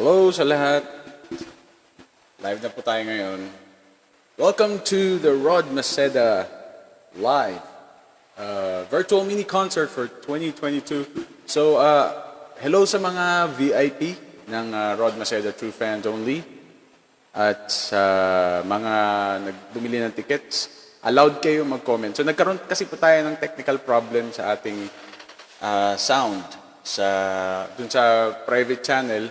Hello sa lahat. Live na po tayo ngayon. Welcome to the Rod Maceda Live virtual mini concert for 2022. So, hello sa mga VIP ng Rod Maceda True Fans Only at sa mga nagbumili ng tickets. Allowed kayo mag-comment. So, nagkaroon kasi po tayo ng technical problem sa ating sound sa dun sa private channel.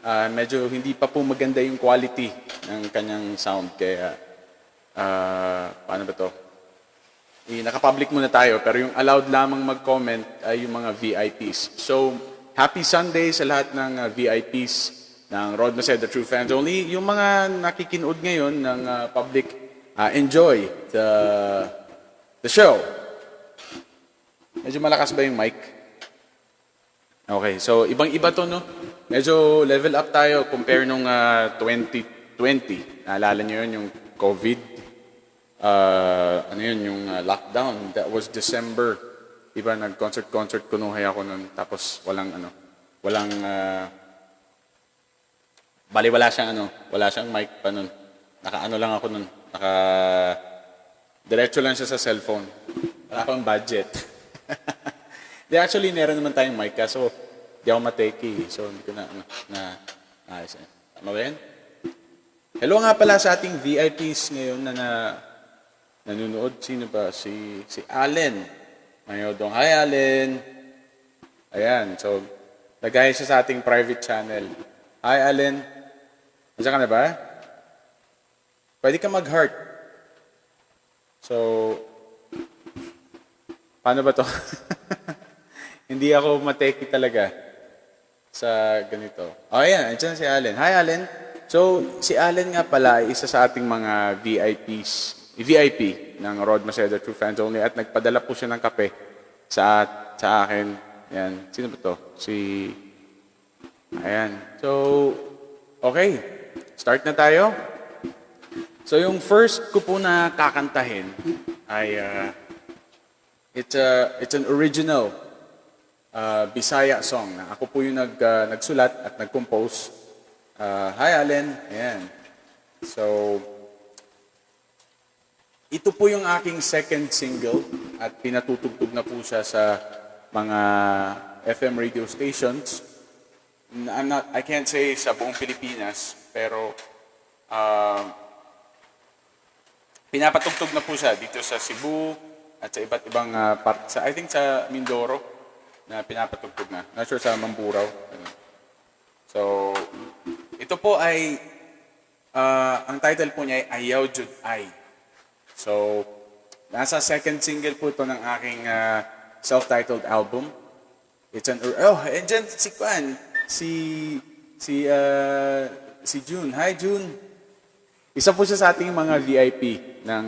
Medyo hindi pa po maganda yung quality ng kanyang sound, kaya paano ba to? Naka-public muna tayo, pero yung allowed lamang mag-comment ay yung mga VIPs. So, happy Sunday sa lahat ng VIPs ng Rod Maceda True Fans Only. Yung mga nakikinood ngayon ng public, enjoy the show. Medyo malakas ba yung mic? Okay, so ibang-iba to, no? Medyo level up tayo compare nung 2020. Naalala niyo yun, yung COVID. Ano yun, yung lockdown. That was December. Diba, nag-concert-concert kunuhay ako nun. Tapos walang ano, walang, bali wala siyang ano, wala siyang mic pa nun. Naka-ano lang ako nun. Naka, diretso lang siya sa cellphone. Wala akong budget. Di actually, meron naman tayong mic, kaso di ako ma-techie. So, hindi ko na, ano, na, ayos. Eh. Tama ba yan? Hello nga pala sa ating VIPs ngayon na nanonood. Sino ba? Si Allen Mayodong. Hi, Allen! Ayan. So, lagay siya sa ating private channel. Hi, Allen. Nandiyan ka na ba? Pwede ka mag-heart. So, paano ba to? Hindi ako ma-techie talaga sa ganito. Oh, ayan. Andiyan si Allen. Hi, Allen. So, si Allen nga pala ay isa sa ating mga VIPs, VIP ng Rod Maceda True Fans Only, at nagpadala po siya ng kape sa akin. Ayan. Sino ba to? Ayan. So, okay. Start na tayo. So, yung first ko po na kakantahin ay it's an original Bisaya song na ako po yung nagsulat at nag-compose. Hi, Allen. Ayan. So, ito po yung aking second single at pinatutugtog na po siya sa mga FM radio stations. I can't say sa buong Pilipinas, pero pinapatugtog na po siya dito sa Cebu at sa iba't ibang part, I think sa Mindoro na pinapatugtog na. Not sure sa Mamburao. Ganun. So, ito po ay, ang title po niya ay Ayaw Jud Ay. So, nasa second single po ito ng aking self-titled album. Oh, and dyan si Kwan, si June. Hi, June. Isa po siya sa ating mga VIP ng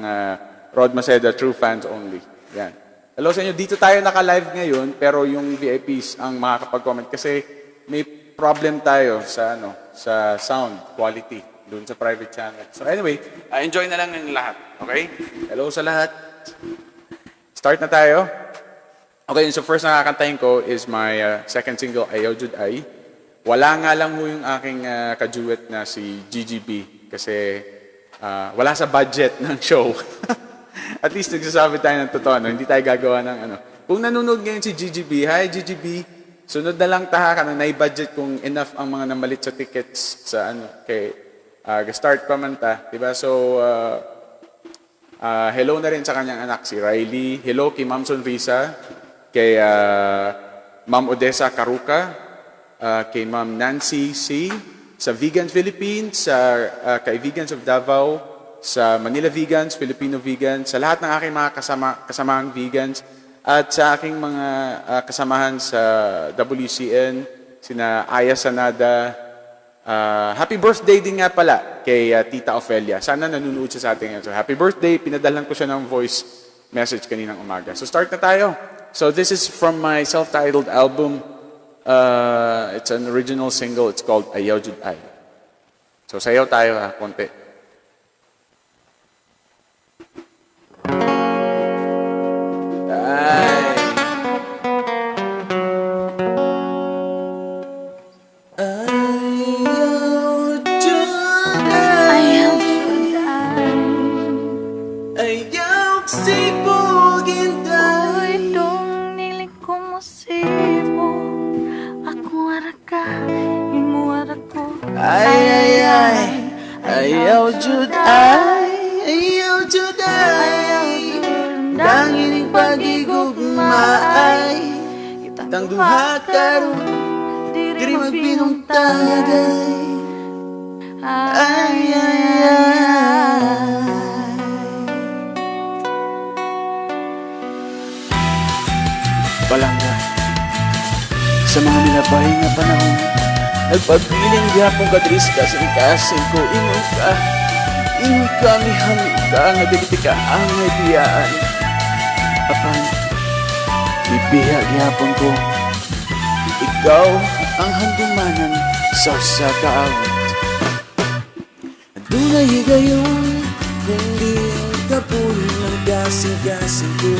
Rod Maceda True Fans Only. Yan. Hello sa inyo. Dito tayo naka-live ngayon, pero yung VIPs ang makakapag-comment kasi may problem tayo sa ano, sa sound quality doon sa private channel. So anyway, enjoy na lang ng lahat. Okay? Hello sa lahat. Start na tayo. Okay, so first na kakantahin ko is my second single, Ayaw Jud Ay. Wala nga lang ho yung aking kaduet na si GGB kasi wala sa budget ng show. At least nagsasabi tayo ng totoo, no? Hindi tayo gagawa ng ano. Kung nanonood ngayon si GGB, hi GGB, sunod na lang taha ka na budget kung enough ang mga namalit sa tickets sa ano, kay start pa man ta, di ba? So, hello na rin sa kanyang anak, si Riley. Hello kay Ma'am Sonrisa, kay Ma'am Odessa Karuka, kay Ma'am Nancy C., sa Vegan Philippines, sa kay Vegans of Davao, sa Manila Vegans, Filipino Vegans, sa lahat ng aking mga kasamahang vegans, at sa aking mga kasamahan sa WCN, sina Aya Sanada. Happy birthday din nga pala kay Tita Ofelia. Sana nanonood siya sa atin ngayon. So happy birthday. Pinadalhan ko siya ng voice message kaninang umaga. So start na tayo. So this is from my self-titled album. It's an original single. It's called Ayaw Jud Ay. So sayaw tayo ha, konti. Ay. Ayaw ay, ay. Ayaw jud ay, ayaw jud ay. Dangining pagigugma ay kitang duha karon diri magpinuntagay. Ay, ay, ay. Palangga, sa mga milabay nga panahon, nagpabiling gihapon ka diri sa kasing-kasing ko. Ingon ka, ingon ka, mihangyo ka, nga dili ka angay biyaan. Apan, mibiya gihapon ko. Ikaw ang handumanan sa usa ka awit. Dunay higayon kundi ang kapuyo ng kasing-kasing ko.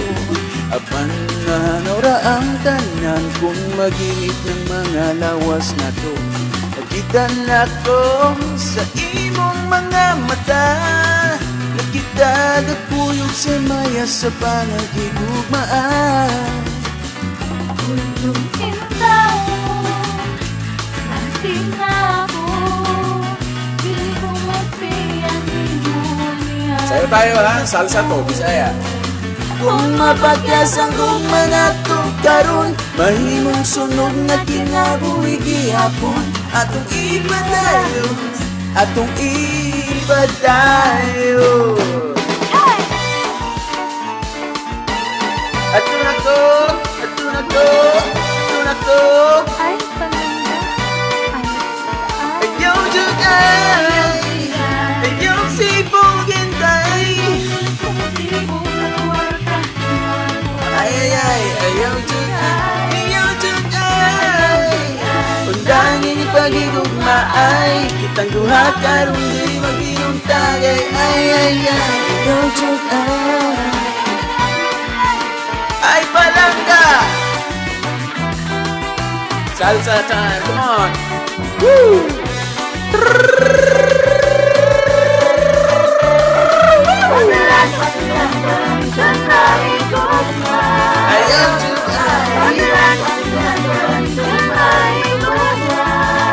Apan nahanaw ra ang tanan kung maginit ng mga lawas na to. Nakita na ko sa imong mga mata, nakita gakuyog sa maya sa panagigugmaan. Ulong tao, kasing ako, dili ko mapiyan nimo niya. Sayo tayo ha, salsa to, Bisaya. Kung mapakyas ang gugma nato karon, mahimong sunog nga kinabuhi gihapon. Atong ipadayon, atong ipadayon. Ato na ko, ato na ko, ato na ko. Ay, palangga. Ay, ay, Ayaw jud ay, ayaw sibugin tay. Ay, ay, ay, ayaw jud ay, ayaw jud ay. Undangin pagigugma ay kitang duha karon diri magbinuntagay. Ay, ay, ay, ayaw jud ay. Ay, palangga! Salsa time, come on! Woo! Ayaw jud ay,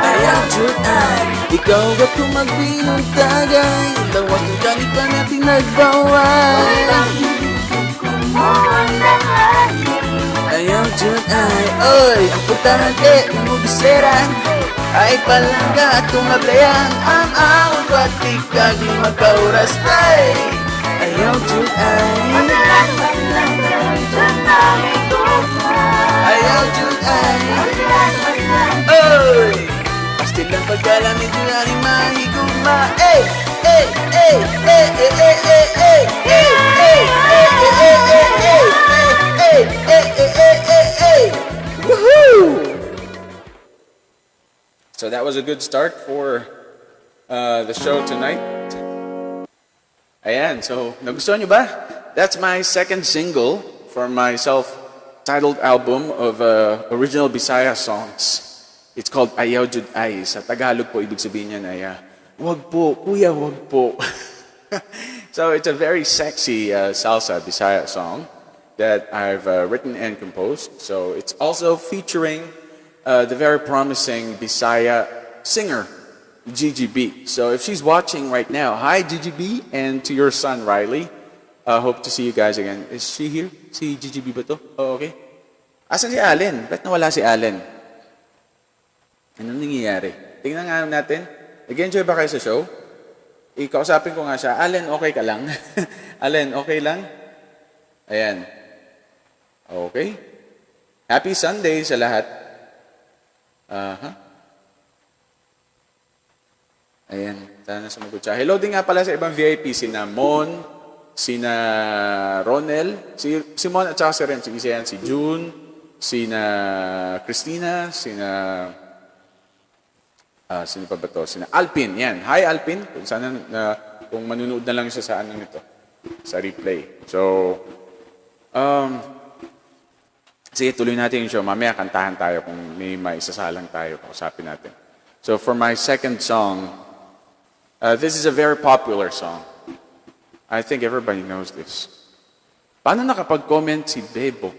ayaw jud ay. Ikaw ba kung magbinuntagay? Lawas ng ganit pa natin nagbaway. Ayaw jud ay, oy, ang importante mo biseran. Ay palangga atong ablayan. Ang awon patikag 5 ka oras tay. Ayaw jud ay, ayaw jud ay. Oy, pastil lang pagkalamit na rin mahigugma. Eh, eh, eh, eh, eh, eh, eh, eh, eh, eh, eh, eh, eh, eh, eh, eh, eh, eh, eh, eh. Woohoo! So that was a good start for the show tonight. Ayan, so nagustuhan nyo ba? That's my second single from my self-titled album of original Bisaya songs. It's called Ayaw Jud Ay. Sa Tagalog po, ibig sabihin niyan ay, "Wag po, kuya, wag po." So it's a very sexy salsa Bisaya song that I've written and composed. So it's also featuring the very promising Bisaya singer, Gigi B. So if she's watching right now, hi Gigi B, and to your son Riley. Hope to see you guys again. Is she here? Si Gigi B ba to? Oh, okay. Asan si Allen? Ba't nawala si Allen? Anong nangyayari? Tingnan nga natin. Nag-enjoy ba kayo sa show? Ikausapin ko nga siya. Allen, okay ka lang? Allen, okay lang? Ayan. Okay. Happy Sunday sa lahat. Aha. Ayan, sana sumagot siya. Hello din nga pala sa ibang VIP, sina Mon, sina Ronel, si Mon at saka si Ren, si isa yan, si June, sina Christina, sina sino pa ba to? Sina Alpin, yan. Hi Alpin, kung sana na kung manunood na lang siya sa ano nito, sa replay. So, sige, tuloy natin yung show. Mamaya kantahan tayo kung may maisasalang tayo, kausapin natin. So for my second song, this is a very popular song. I think everybody knows this. Paano nakapag-comment si Bebo?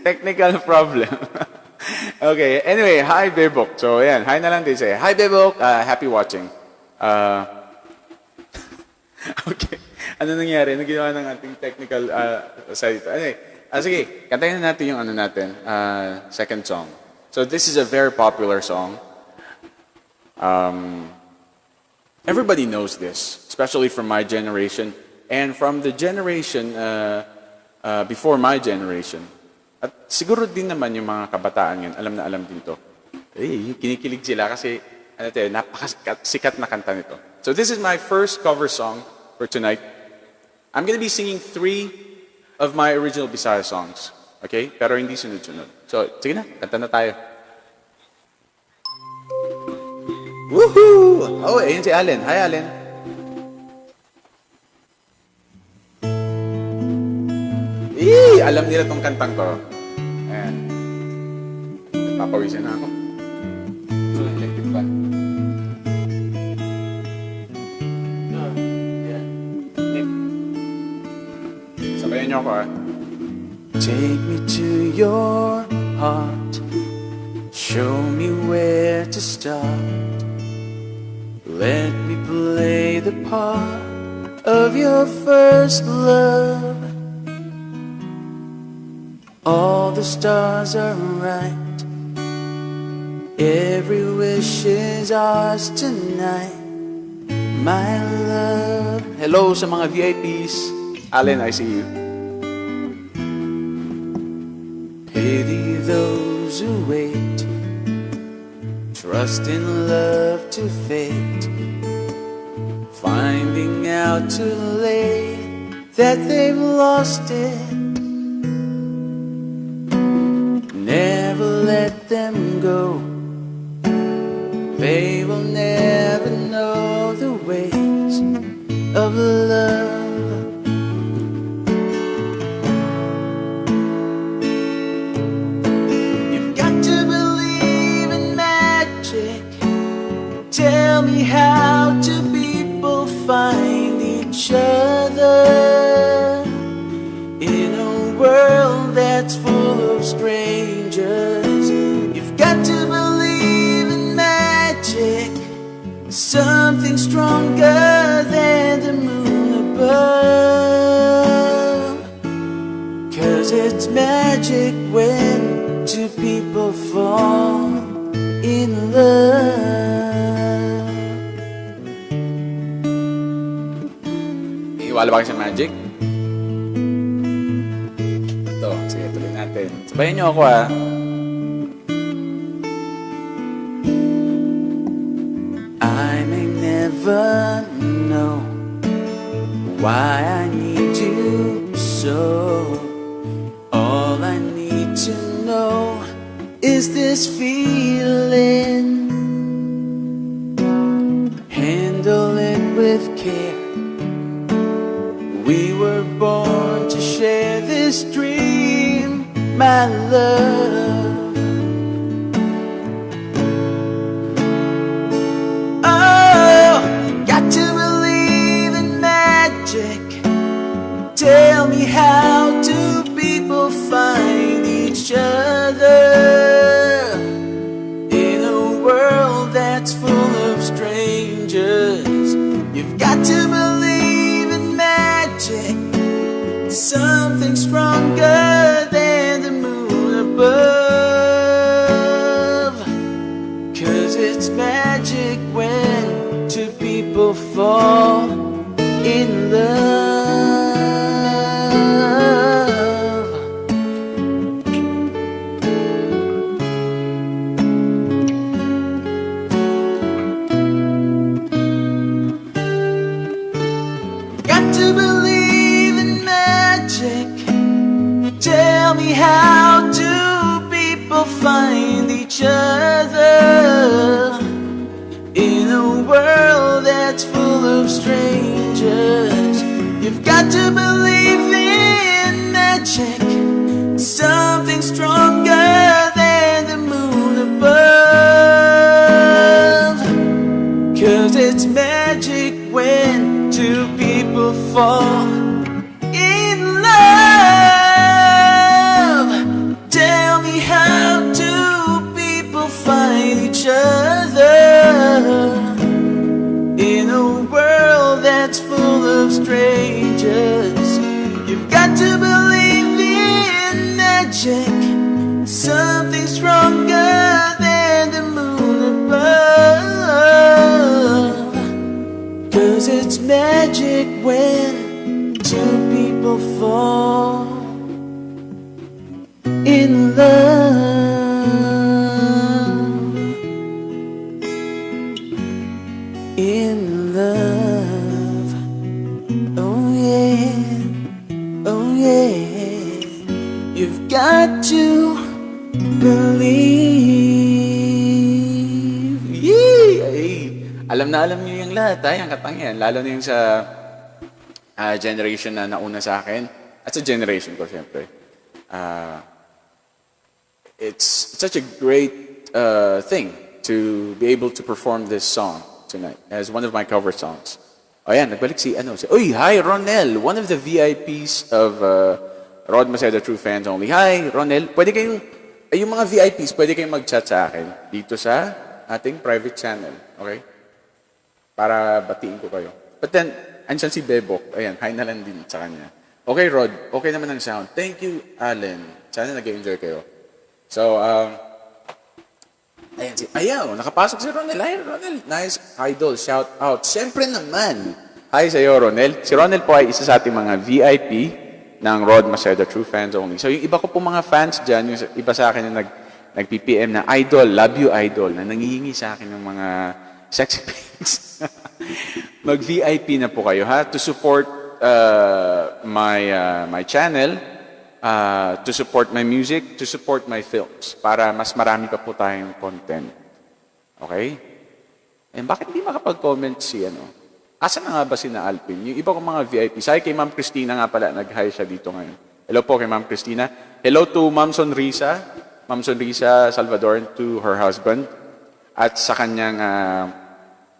Technical problem. Okay, anyway, hi Bebok. So, ayan, hi na lang din sa'yo. Hi Bebok, happy watching. Okay. Ano nangyari? Ano ginawa ng ating technical side dito? Anyway, sige, kantahin na natin yung ano natin, second song. So this is a very popular song. Everybody knows this, especially from my generation and from the generation before my generation. At siguro din naman yung mga kabataan ngayon, alam na alam din to. Eh, kinikilig sila kasi ano to, eh, napakasikat na kanta nito. So this is my first cover song for tonight. I'm gonna be singing three of my original Bisaya songs. Okay? Pero hindi sunod-sunod. So, sige na, kanta na tayo. Woohoo! Oh, ayun si Allen. Hi, Allen. Eh, alam nila tong kantang to. Ayan. Papawisan na ako. So, electric fan. Ayan. Sabayan niyo ako ah. Take me to your heart. Show me where to start. Let me play the part of your first love. All the stars are right. Every wish is ours tonight. My love. Hello sa mga VIPs. Allen, I see you. Pity those who wait. Trust in love to fate. Finding out too late that they've lost it. Never let them go. They will never know the ways of love. You've got to believe in magic. Tell me, how do people find each other in a world that's full of strangers? You've got to believe in magic, something stronger than the moon above. 'Cause it's magic when two people fall in love. Iwala ba kayo sa magic? Ito, sige, tuloy natin. Sabayan niyo ako ah. I may never know why I need you so. All I need to know is this feeling. Handle it with care. We were born to share this dream, my love. Oh, got to believe in magic. Tell me, how do people find each other in a world that's full of strangers? You've got to believe in magic, something stronger than the moon above. 'Cause it's magic when two people fall in love. Got to believe in magic. Tell me, how do people find each other in a world that's full of strangers? You've got to believe in magic, something stronger than the moon above. 'Cause it's magic when two people fall in love. Tell me, how do other in a world that's full of strangers. You've got to believe in magic, something stronger than the moon above. 'Cause it's magic when two people fall in love. In love. Oh yeah. You've got to believe. Yee! Ay, alam na alam niyo yung lahat, ha, yung kantang yan. Lalo na yung sa generation na nauna sa akin. At sa generation ko, siyempre. It's such a great thing to be able to perform this song tonight as one of my cover songs. Ayan, nagbalik si, ano, si, uy, hi, Ronel, one of the VIPs of Rod Maceda True Fans Only. Hi, Ronel. Pwede kayong, ay, yung mga VIPs, pwede kayong mag-chat sa akin dito sa ating private channel. Okay? Para batiin ko kayo. But then, andyan si Bebok. Ayan, hi na lang din sa kanya. Okay, Rod. Okay naman ang sound. Thank you, Allen. Sana nag-enjoy kayo. So, ayan, si, ayaw, nakapasok si Ronel. Hi, Ronel. Nice idol. Shout out. Siyempre naman. Hi sa'yo, Ronel. Si Ronel po ay isa sa ating mga VIP ng Rod Maceda True Fans Only. So, yung iba ko po mga fans dyan, yung iba sa akin na nag-PPM na idol, love you idol, na nangihingi sa akin ng mga sexy pics. Mag-VIP na po kayo, ha? To support my channel, to support my music, to support my films, para mas marami pa po tayong content. Okay? And bakit hindi makapag-comment si ano? Asa na nga ba si na Alpin? Yung iba kong mga VIP. Sabi kay Ma'am Christina nga pala, nag-hi siya dito ngayon. Hello po kay Ma'am Christina. Hello to Ma'am Sonrisa. Ma'am Sonrisa Salvador and to her husband. At sa kanyang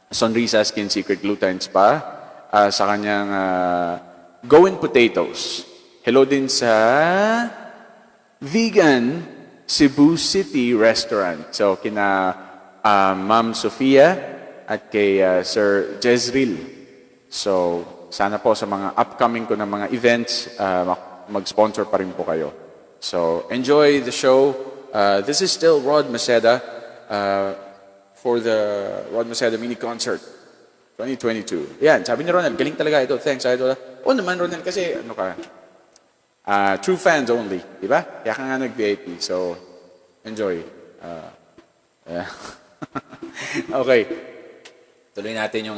Sonrisa Skin Secret Gluten Spa. Sa kanyang Goin Potatoes. Hello din sa Vegan Cebu City Restaurant. So, kina Ma'am Sofia at kay Sir Jezreel. So, sana po sa mga upcoming ko na mga events, mag-sponsor pa rin po kayo. So, enjoy the show. This is still Rod Maceda for the Rod Maceda Mini Concert 2022. Yan, sabi ni Ronald, galing talaga ito. Thanks, idol. Oo naman, Ronald, kasi ano ka, true fans only, di ba? Kaya ka nga nag-VIP, so enjoy. Yeah. Okay. Tuloy natin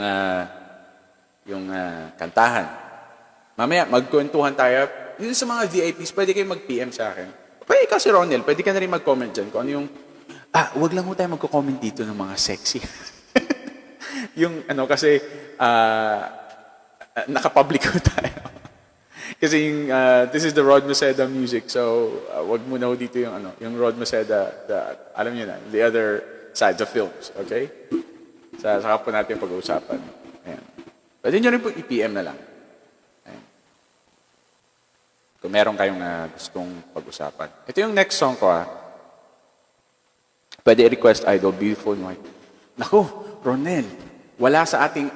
yung kantahan. Mamaya, magkwentuhan tayo. Yun sa mga VIPs, pwede kayo mag-PM sa akin. Pwede ikaw si Ronel, pwede ka na rin mag-comment dyan kung ano yung. Ah, wag lang ho tayo magko-comment dito ng mga sexy. Yung ano kasi, naka-public ho tayo. Kasi yung, this is the Rod Maceda music, so wag muna ho dito yung ano, yung Rod Maceda, the, alam niyo na, the other sides of films, okay? Saka po natin pag-uusapan. Ayan. Pwede nyo rin po i-PM na lang. Ayan. Kung meron kayong gustong pag-usapan. Ito yung next song ko ah. Pwede i-request, idol, Beautiful in White. Naku, Ronel, wala sa ating.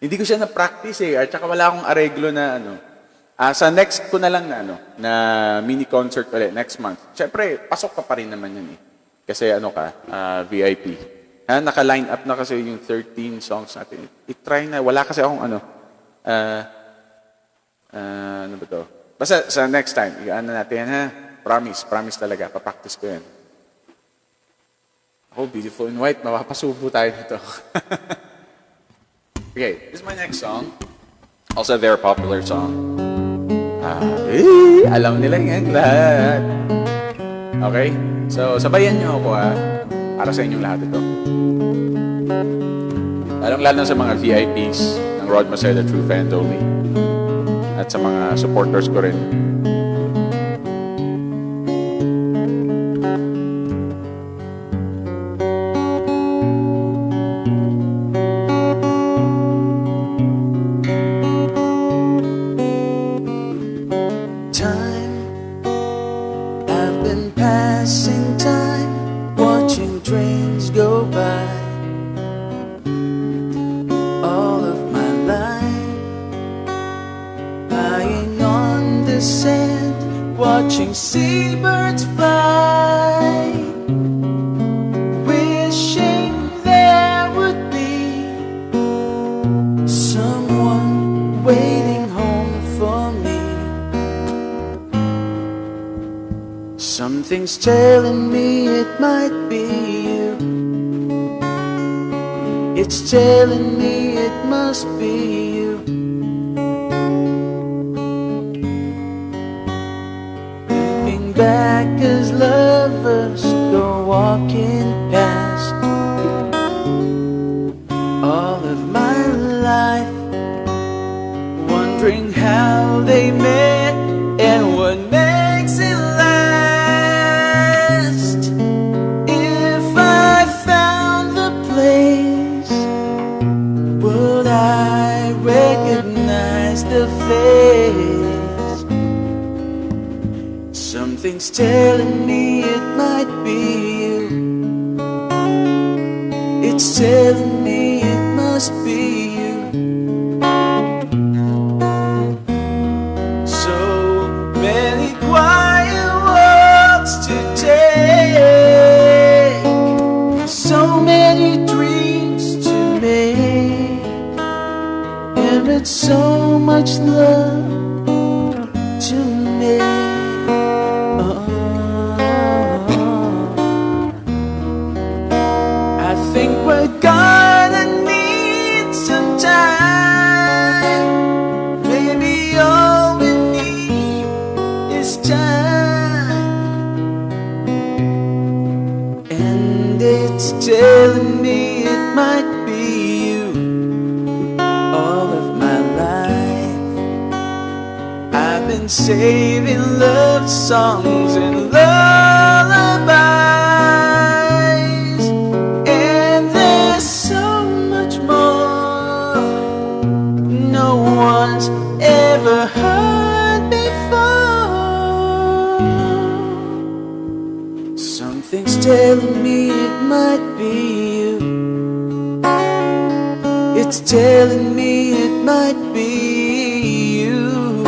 Hindi ko siya na-practice eh. At saka wala akong areglo na ano. Ah, sa next ko na lang na ano, na mini concert ulit next month. Siyempre, pasok ka pa rin naman yun eh. Kasi ano ka, VIP. Ha, naka-line up na kasi yung 13 songs natin. I-try na, wala kasi akong ano, ano ba to? Basta sa next time, i-ano natin yan ha. Promise, promise talaga, papractice ko yan. Ako, Beautiful in White, mapapasubo tayo nito. Okay, this is my next song. Also a very popular song. Ah, eh, alam nila yan lahat. Okay? So, sabayan niyo ako ah. Para sa inyong lahat ito. Lalong-lalo na sa mga VIPs ng Rod Maceda True Fans Only. At sa mga supporters ko rin. Time. I've been passing time watching trains go Watching seabirds fly, wishing there would be someone waiting home for me. Something's telling me it might be you. It's telling me it must be you. Looking back as lovers go walking past, all of my life wondering how they met and what makes it last. If I found the place, would I recognize the face? Something's telling me it might be you. It's telling me it must be you. So many quiet walks to take, so many dreams to make, and it's so much love to make. Oh. I think we're gonna need some time. Maybe all we need is time. And it's telling me it might be you. All of my life I've been saving love songs and lullabies, and there's so much more no one's ever heard before. Something's telling me it might be you. It's telling me it might be you.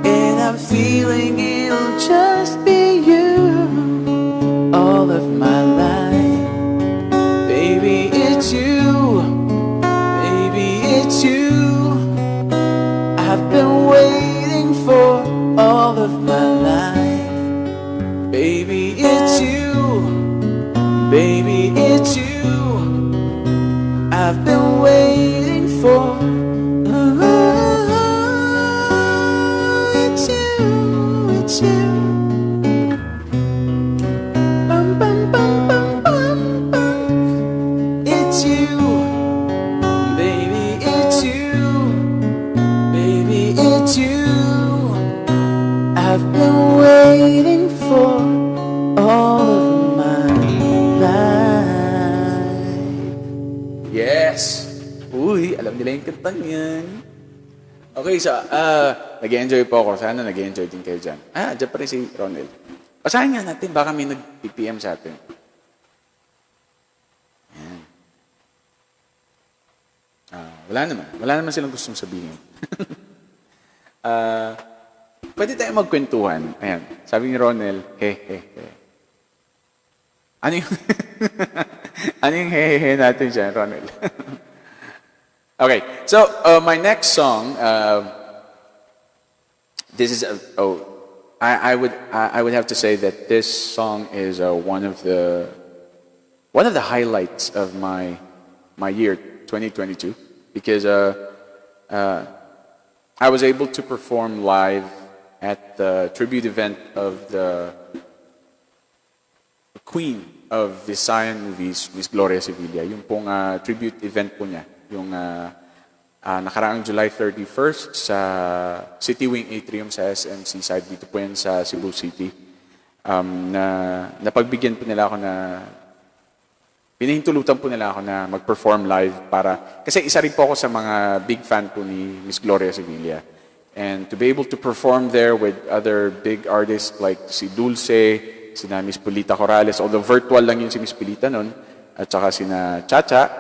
And I'm feeling it'll just be you all of my life. Baby, it's you. Baby, it's you. I've been waiting for all of my life. Baby, it's you. Baby, it's you. I've been waiting for. Ooh, it's you, it's you. Bum, bum, bum, bum, bum, bum. It's you, baby, it's you. Baby, it's you. I've been waiting for all of my life. Yes! Uy, alam nila yung kantang yan. Okay, so, nag-enjoy po ako. Sana nag-enjoy din kayo dyan. Ah, dyan pa rin si Ronel. Basahin nga natin, baka may nag-PM sa atin. Ayan. Wala naman. Wala naman silang gustong sabihin. Pwede tayo magkwentuhan. Ayan. Sabi ni Ronel, he, he, he. Ano yung he, he, he natin dyan, Ronel? Okay. So, my next song, this is, a, oh, I would have to say that this song is one of the highlights of my year 2022, because I was able to perform live at the tribute event of the queen of Visayan movies, Miss Gloria Sevilla. Yung pong tribute event po niya, yung nakaraang July 31st sa City Wing Atrium sa SM Seaside, dito po yan sa Cebu City. Na napagbigyan po nila ako na pinahintulutan po nila ako na mag-perform live para, kasi isa rin po ako sa mga big fan po ni Miss Gloria Sevilla. And to be able to perform there with other big artists like si Dulce, si na Miss Pilita Corrales, although virtual lang yun si Miss Pilita nun, at saka si na Chacha,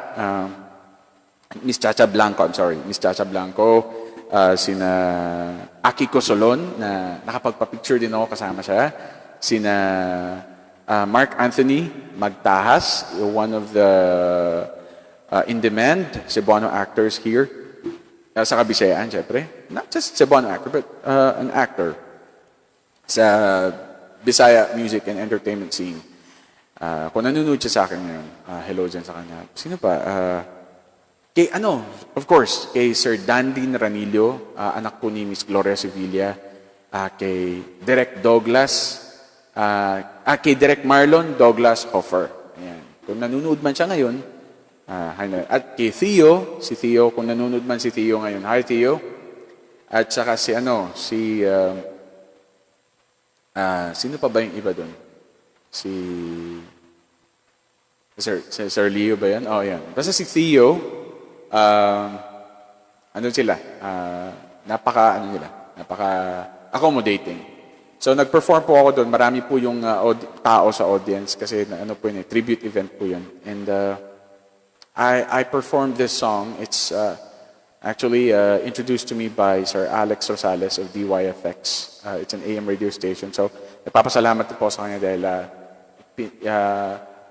Miss Chacha Blanco, I'm sorry, Miss Chacha Blanco, sina Akiko Solon, na nakapagpa-picture din ako kasama siya, sina Mark Anthony Magtahas, one of the in-demand Cebuano actors here sa Kabisayaan, syempre. Not just Cebuano actor, but an actor sa Bisaya music and entertainment scene. Kung nanonood siya sa akin ngayon, hello dyan sa kanya. Sino pa? Kay ano, of course, kay Sir Dandy Ranillo, anak po ni Miss Gloria Sevilla, kay Direk Douglas, kay Direk Marlon Douglas Hoffer. Ayan. Kung nanonood man siya ngayon, hi na. At kay Theo, si Theo, kung nanonood man si Theo ngayon, hi Theo. At saka si ano, si sino pa ba yung iba doon? Si Sir Leo ba yan? Oh, yan. Basta si Theo, ano sila? Napaka, ano nila? Napaka accommodating. So, nag-perform po ako doon. Marami po yung tao sa audience kasi na, ano po yun, eh, tribute event po yun. And I performed this song. It's actually introduced to me by Sir Alex Rosales of DYFX. It's an AM radio station. So, nagpapasalamat po sa kanya dahil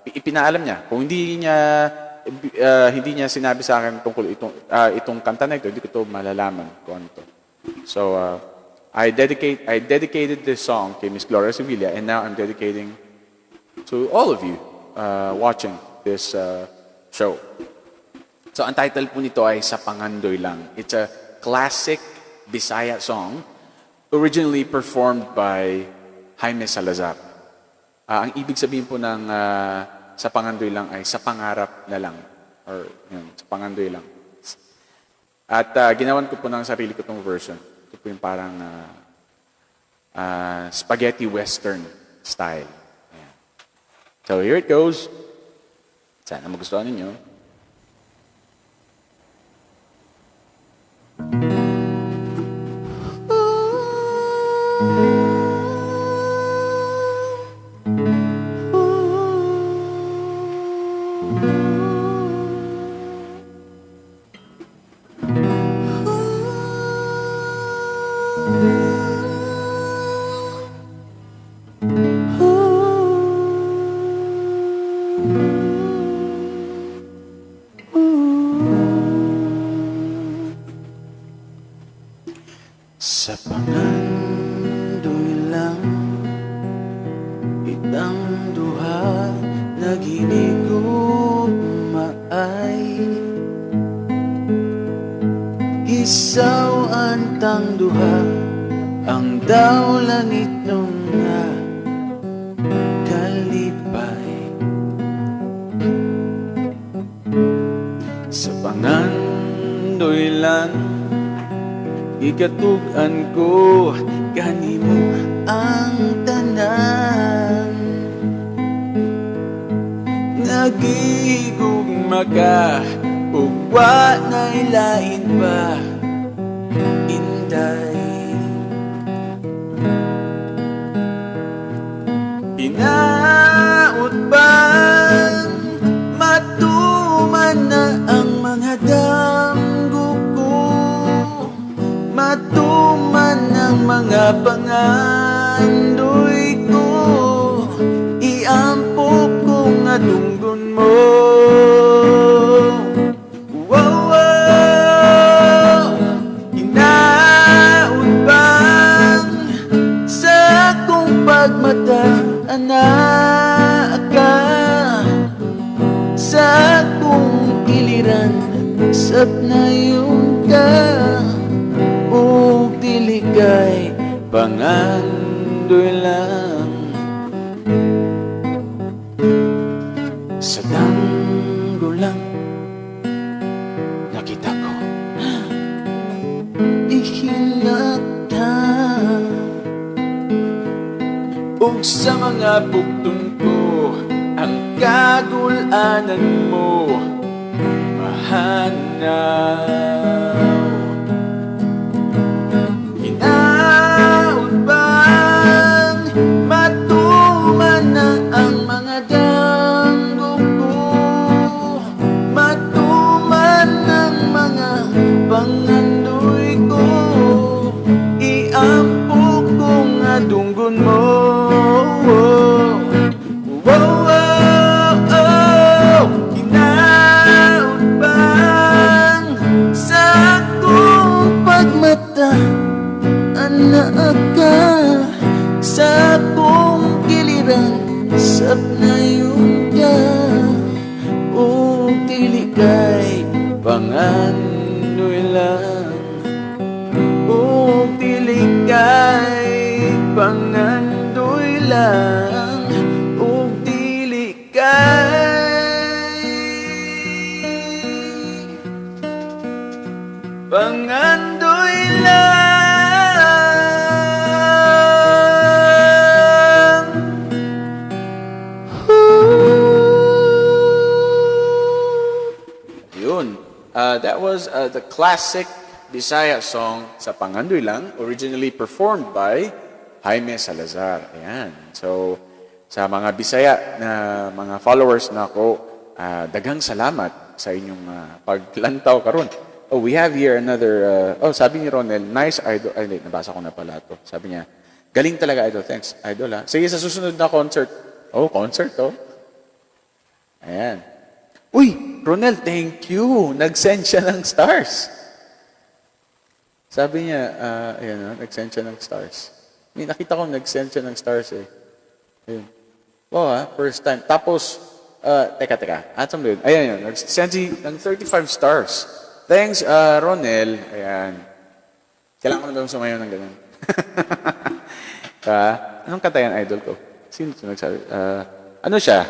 ipinaalam niya. Kung hindi niya sinabi sa akin tungkol itong kanta na ito, hindi ko ito malalaman kung ano to. So, I dedicated this song kay Miss Gloria Sevilla, and now I'm dedicating to all of you watching this show. So, ang title po nito ay "Sa Pangandoy Lang." It's a classic Bisaya song originally performed by Jaime Salazar. Ang ibig sabihin po ng "Sa Pangandoy Lang" ay sa pangarap na lang. Or, yun, sa pangandoy lang. At ginawan ko po ng sarili ko tong version. Ito po yung parang spaghetti western style. Ayan. So here it goes. Sana magustuhan ninyo. Sa pangandoy lang kitang duha naghinigugma ay Gisaw tang duha ang daw langit nung nga kalipay. Sa pangandoy lang gikatug-an ko kanimo ang tanan. Nagigugma ka ug wa na'y lain pa, inday. Hinaot bang matuman na ang mga damgo ko, matuman ang mga pangandoy ko, iampo ko nga dunggon mo. Wow. Hinaot bang sa akong pagmata anak ka, sa akong iliran sab nayon ka, ug dili kay pangandoy lang. Sa danggo lang nakita ko ihilata, ug sa mga bugtong ko ang kagulanan mo mahanaw. Hinaot bang matuman na ang mga damgo ko, matuman ang mga pangandoy ko, Nayon ka ug dili kay pangandoy lang, ug dili kay pangandoy lang, ug dili kay pangandoy lang. Yun. That was the classic Bisaya song "Sa Pangandoy Lang," originally performed by Jaime Salazar. Ayan. So, sa mga Bisaya na mga followers nako, daghang salamat sa inyong paglantaw karon. Oh, we have here another, oh, sabi ni Ronel, "Nice, idol." Ay, wait, nabasa ko na pala to. Sabi niya, "Galing talaga, idol." Thanks, idol, ha. Sige, sa susunod na concert. Oh, concert, oh. Ayan. Uy, Ronel, thank you. Nag-send siya ng stars. Sabi niya, ayan, oh, nag-send siya ng stars. May nakita ko nag-send siya ng stars eh. Ayun. Wow, ah, first time. Tapos, teka, teka. Atom yun. Ayan, yun. Nag-send siya ng 35 stars. Thanks, Ronel. Ayan. Kailangan ko na ba sumayaw ng ganun? Ah, anong kanta yan, idol ko? Sino ito nagsabi? Ah, ano siya?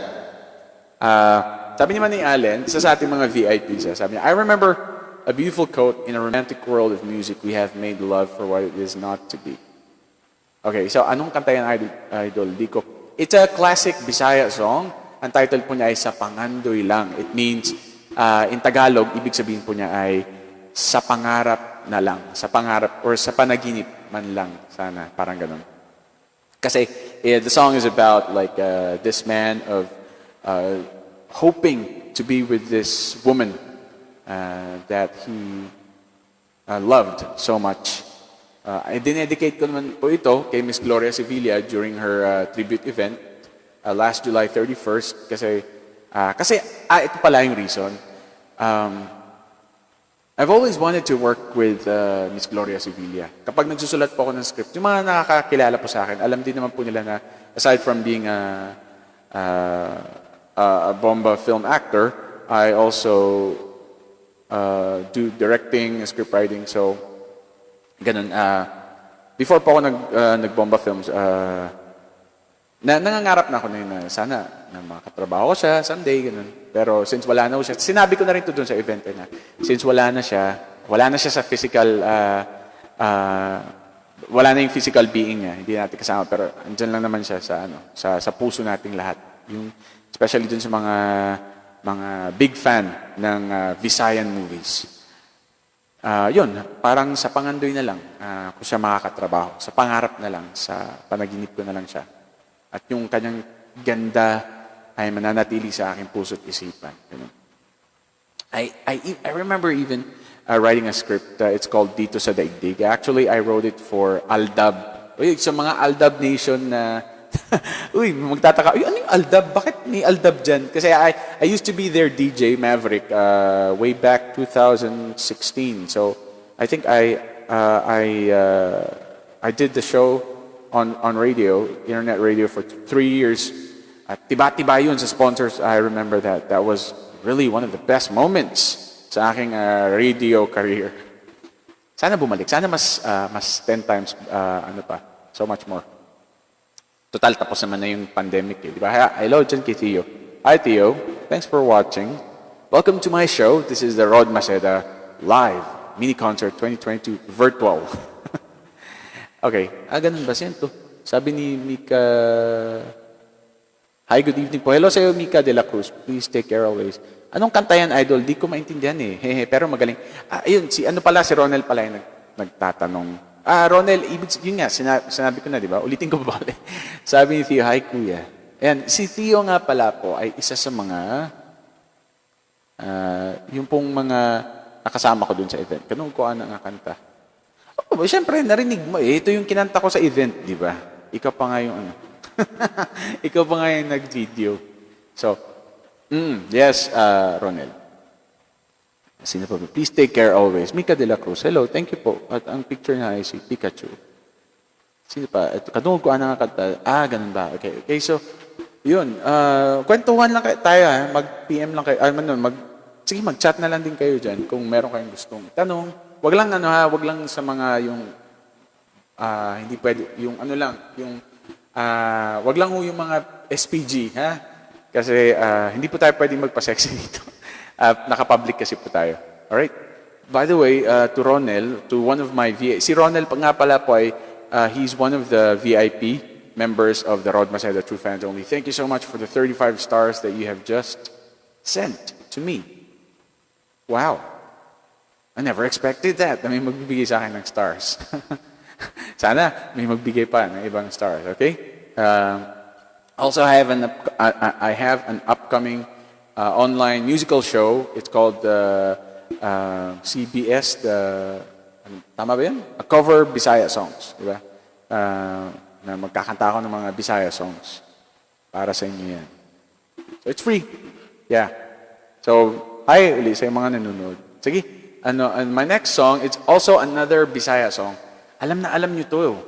Ah, sabi naman ni Allen, isa sa ating mga VIPs, sabi niya, "I remember a beautiful quote: 'In a romantic world of music, we have made love for what it is not to be.'" Okay, so anong kanta yan, idol? Idol? Di ko. It's a classic Bisaya song. Ang title po niya ay "Sa Pangandoy Lang." It means, in Tagalog, ibig sabihin po niya ay sa pangarap na lang. Sa pangarap or sa panaginip man lang. Sana, parang ganun. Kasi eh, the song is about like this man of hoping to be with this woman that he loved so much. I dinedicate ko naman po ito kay Miss Gloria Sevilla during her tribute event last July 31st kasi ito pala yung reason. I've always wanted to work with Miss Gloria Sevilla. Kapag nagsusulat po ako ng script, yung mga nakakakilala po sa akin, alam din naman po nila na aside from being a bomba film actor, I also do directing, script writing. So, ganun. Before po ako nag-bomba films, nangangarap na ako na yun na sana na makatrabaho ko siya someday, ganun. Pero since wala na ho siya, sinabi ko na rin to dun sa event eh, na since wala na siya sa physical, wala na yung physical being niya, hindi natin kasama, pero andyan lang naman siya sa, ano, sa puso nating lahat. Yung, especially dun sa mga big fan ng Visayan movies. Yun, parang sa pangandoy na lang ko siya makakatrabaho. Sa pangarap na lang, sa panaginip ko na lang siya. At yung kanyang ganda ay mananatili sa aking puso't isipan. Ganun. I remember even writing a script. It's called "Dito sa Daigdig." Actually, I wrote it for Aldab. Uy, sa mga Aldab Nation na, uy, magtataka, "Uy, ano yung Aldab? Bakit may Aldab dyan?" Kasi I used to be their DJ, Maverick, way back 2016. So, I think I did the show on radio, internet radio for 3 years. At tiba-tiba yun sa sponsors. I remember that. That was really one of the best moments sa aking radio career. Sana bumalik. Sana mas 10 times, ano pa, so much more. Total, tapos naman na yung pandemic eh. Di ba? Hello dyan kay Theo. Hi, Theo. Thanks for watching. Welcome to my show. This is the Rod Maceda Live Mini Concert 2022 Virtual. Okay. Ah, ganun ba siya to? Sabi ni Mika. "Hi, good evening po." Hello sa'yo, Mika de la Cruz. Please take care always. "Anong kanta yan, idol? Di ko maintindihan eh. Hehe, pero magaling." Ah, ayun, si ano pala, si Ronel pala yung nagtatanong. Ah, Ronel, ibig, yun nga, sinabi ko na, di ba? Ulitin ko ba ulit? Sabi ni Theo, "Hi, kuya." Ayan, si Theo nga pala po ay isa sa mga, yung pong mga nakasama ko dun sa event. Ganun ko ana nga kanta. Oh, siyempre, narinig mo eh. Ito yung kinanta ko sa event, di ba? Ikaw pa nga yung ano. Ikaw pa nga yung nag-video. So, yes, Ronel. Sino pa ba? "Please take care always. Mika de la Cruz. Hello, thank you po." At ang picture niya ay si Pikachu. Sino pa? Ito, kadungog ko ana nga kanta. Ah, ganun ba? Okay, so, Yun, kwentuhan lang kayo, tayo ha, mag-PM lang kayo, ano, sige, mag-chat na lang din kayo dyan kung meron kayong gustong tanong. Wag lang ano ha, wag lang sa mga yung hindi pwede, yung ano lang, yung, wag lang ho yung mga SPG, ha? Kasi hindi po tayo pwedeng magpa-sexy dito. Naka-public kasi po tayo. Alright? By the way, to Ronel, to one of my VA, si Ronel pa nga pala po ay, he's one of the VIP members of the Rod Maceda True Fans Only. Thank you so much for the 35 stars that you have just sent to me. Wow. I never expected that, na may magbibigay sa akin ng stars. Sana may magbigay pa ng ibang stars, okay? Also, I have an upcoming online musical show. It's called the CBS, the ano, tama ba yun? A cover Bisaya songs, di ba? Na magkakanta ako ng mga Bisaya songs. Para sa inyo yan. So it's free. Yeah. So, hi uli sa mga nanonood. Sige. Ano, and my next song, it's also another Bisaya song. Alam na alam nyo to.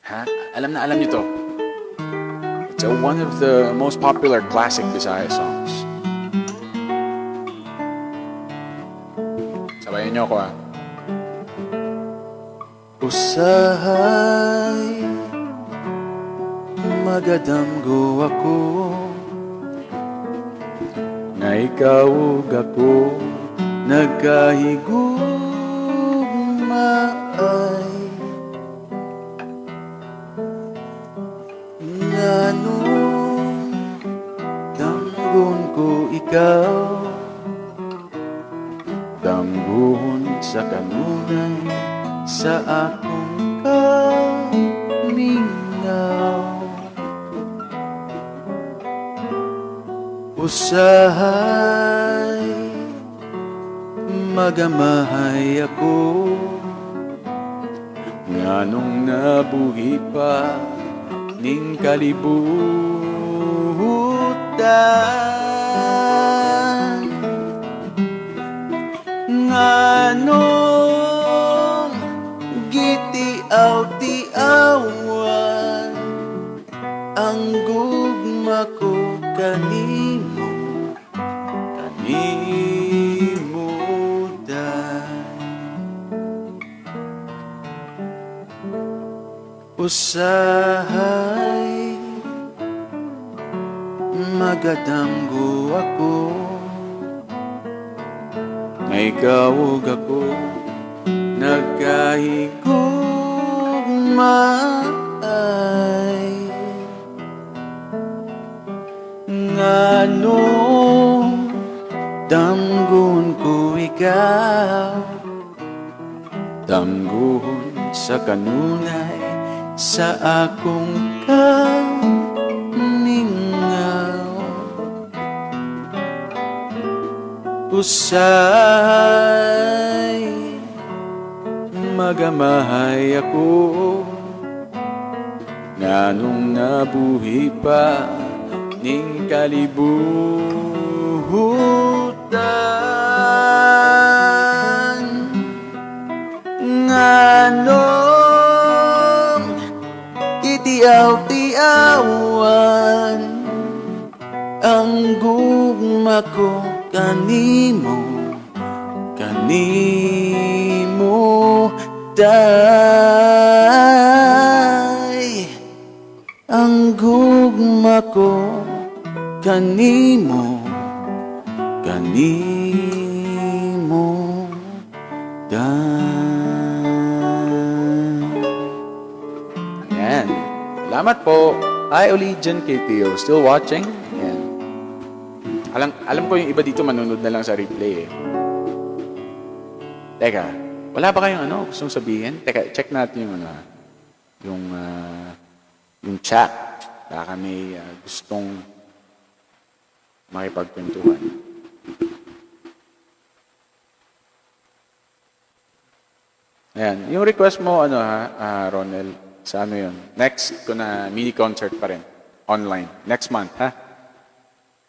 Ha? Alam na alam nyo to. It's one of the most popular classic Bisaya songs. Sabayan nyo ako ah. Usahay magadamgo ako nga ikaw ug ako nagkahigugma ay nganong damgon ko ikaw, damgon sa kanunay sa akong kamingaw. Usahay magamahay ako nganong nabuhi pa ning kalibutan, nganong gitiaw-tiawan ang gugma ko kanimo, kanimo day. Usahay magadamgo ako nga ikaw ug ako nagkahigugma ay nganong damgon ko ikaw, damgon sa kanunay sa akong kamingaw. Usahay magamahay ako nganong nabuhi pa ning kalibutan, nganong gitiaw-tiawan ang gugma ko kanimo, kanimo day. Ang gugma ko kanimo, kanimo day. Ayan. Salamat po. Hi uli dyan kay Theo. Still watching? Ayan. Alam ko yung iba dito manunod na lang sa replay eh. Teka, wala ba kayong ano gustong sabihin? Teka, check natin yung ano ha. Yung chat. Baka may gustong makipagkwentuhan. Ayan. Yung request mo, ano ha, Ronel, sa ano yun? Next ko na mini concert pa rin. Online. Next month, ha?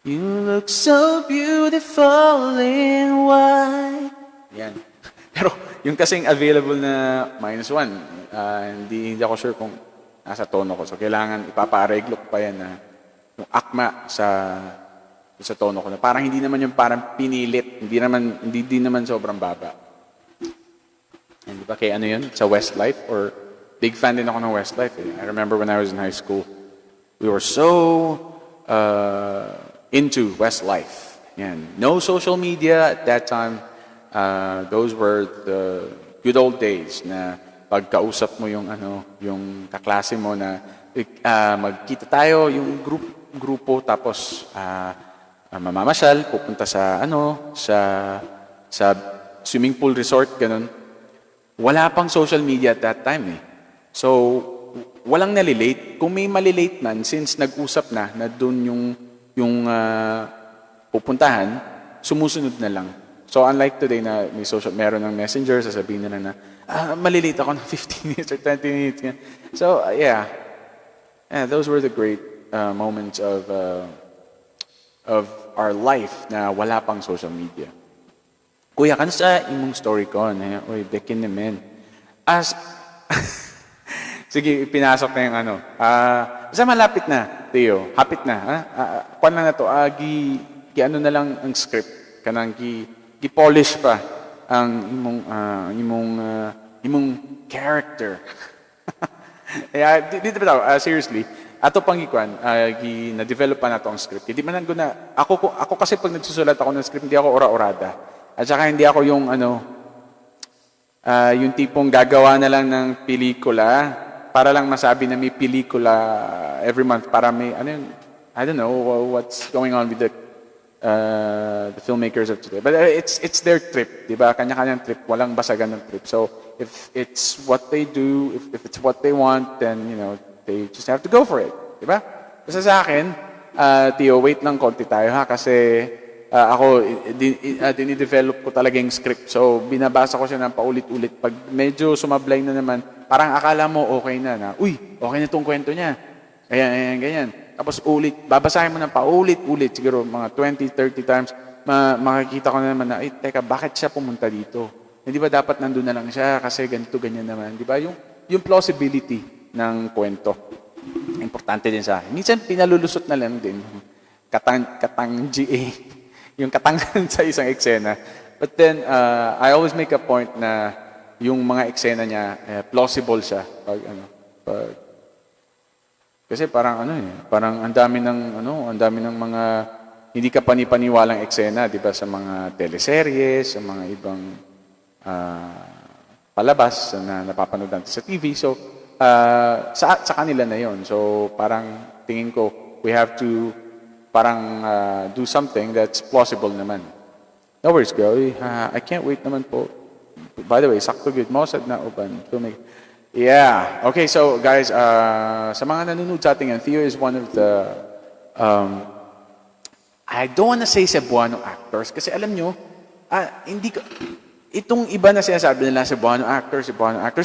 You look so beautiful in white. Ayan. Pero yung kasing available na -1, hindi ako sure kung Nasa tono ko. So, kailangan ipapaareglo ko pa yan na yung akma sa tono ko. Na parang hindi naman yung parang pinilit. Hindi naman, hindi din naman sobrang baba. And di ba kay ano yun? Sa Westlife? Or big fan din ako ng Westlife eh. I remember when I was in high school, we were so into Westlife. Yan. No social media at that time. Those were the good old days na pagkausap mo yung ano, yung kaklase mo na magkita tayo, yung grupo, tapos mamamasyal, pupunta sa ano, sa swimming pool resort, ganun. Wala pang social media at that time eh. So, walang nalilate. Kung may malilate man, since nag-usap na, na doon yung pupuntahan, sumusunod na lang. So, unlike today na may social, meron ng messenger, sasabihin na lang na, "Ah, malilate ako ng 15 minutes or 20 minutes." So, yeah. Yeah, those were the great moments of our life na wala pang social media. Kuya, kansa imong story ko? Na, uy, bekin naman. Sige, pinasok na yung ano. Basta malapit na, Theo. Hapit na. Ha? Kuan lang na to. Gi ano na lang ang script. Kanang gi polish pa ang imong character. Yeah, dito ba daw, seriously, ato pang ikuan, gi na-develop pa nato ang script. Hindi man ko na ako kasi, pag nagsusulat ako ng script, hindi ako ora-orada. At saka hindi ako yung ano, yung tipong gagawa na lang ng pelikula para lang masabi na may pelikula every month para may ano yun, I don't know what's going on with the filmmakers of today. But it's their trip, 'di ba? Kanya-kanyang trip, walang basagan ng trip. So if it's what they do, if it's what they want, then they just have to go for it, 'di ba? Basta sa akin, Tio, wait lang konti tayo ha, kasi ako, dinidevelop ko talaga yung script. So, binabasa ko siya ng paulit-ulit. Pag medyo sumablay na naman, parang akala mo okay na na, "Uy, okay na itong kwento niya." Ayan, ayan, ganyan. Tapos ulit, babasahin mo ng paulit-ulit, siguro mga 20, 30 times, makikita ko na naman na, "Ay, teka, bakit siya pumunta dito? Hindi ba dapat nandun na lang siya kasi ganito, ganyan naman?" Di ba? Yung plausibility ng kwento. Importante din sa akin. Minsan, pinalulusot na lang din. Katang GA. Yung katangan sa isang eksena. But then, I always make a point na yung mga eksena niya, eh, plausible siya. Pag, ano, pag, kasi parang ano eh, parang ang dami ng ano, ang dami ng mga hindi ka panipaniwalang eksena, 'di ba, sa mga teleserye, sa mga ibang palabas na napapanood natin sa TV. So, sa kanila na 'yon. So, parang tingin ko we have to parang do something that's plausible naman. No worries, girl. I can't wait naman po. By the way, sakto good. Mao sad na uban. Filmmaker. Yeah. Okay, so guys, sa mga nanonood sa atin, Theo is one of the, I don't wanna say Cebuano actors kasi alam nyo, hindi ko, itong iba na sinasabi nila Cebuano actors,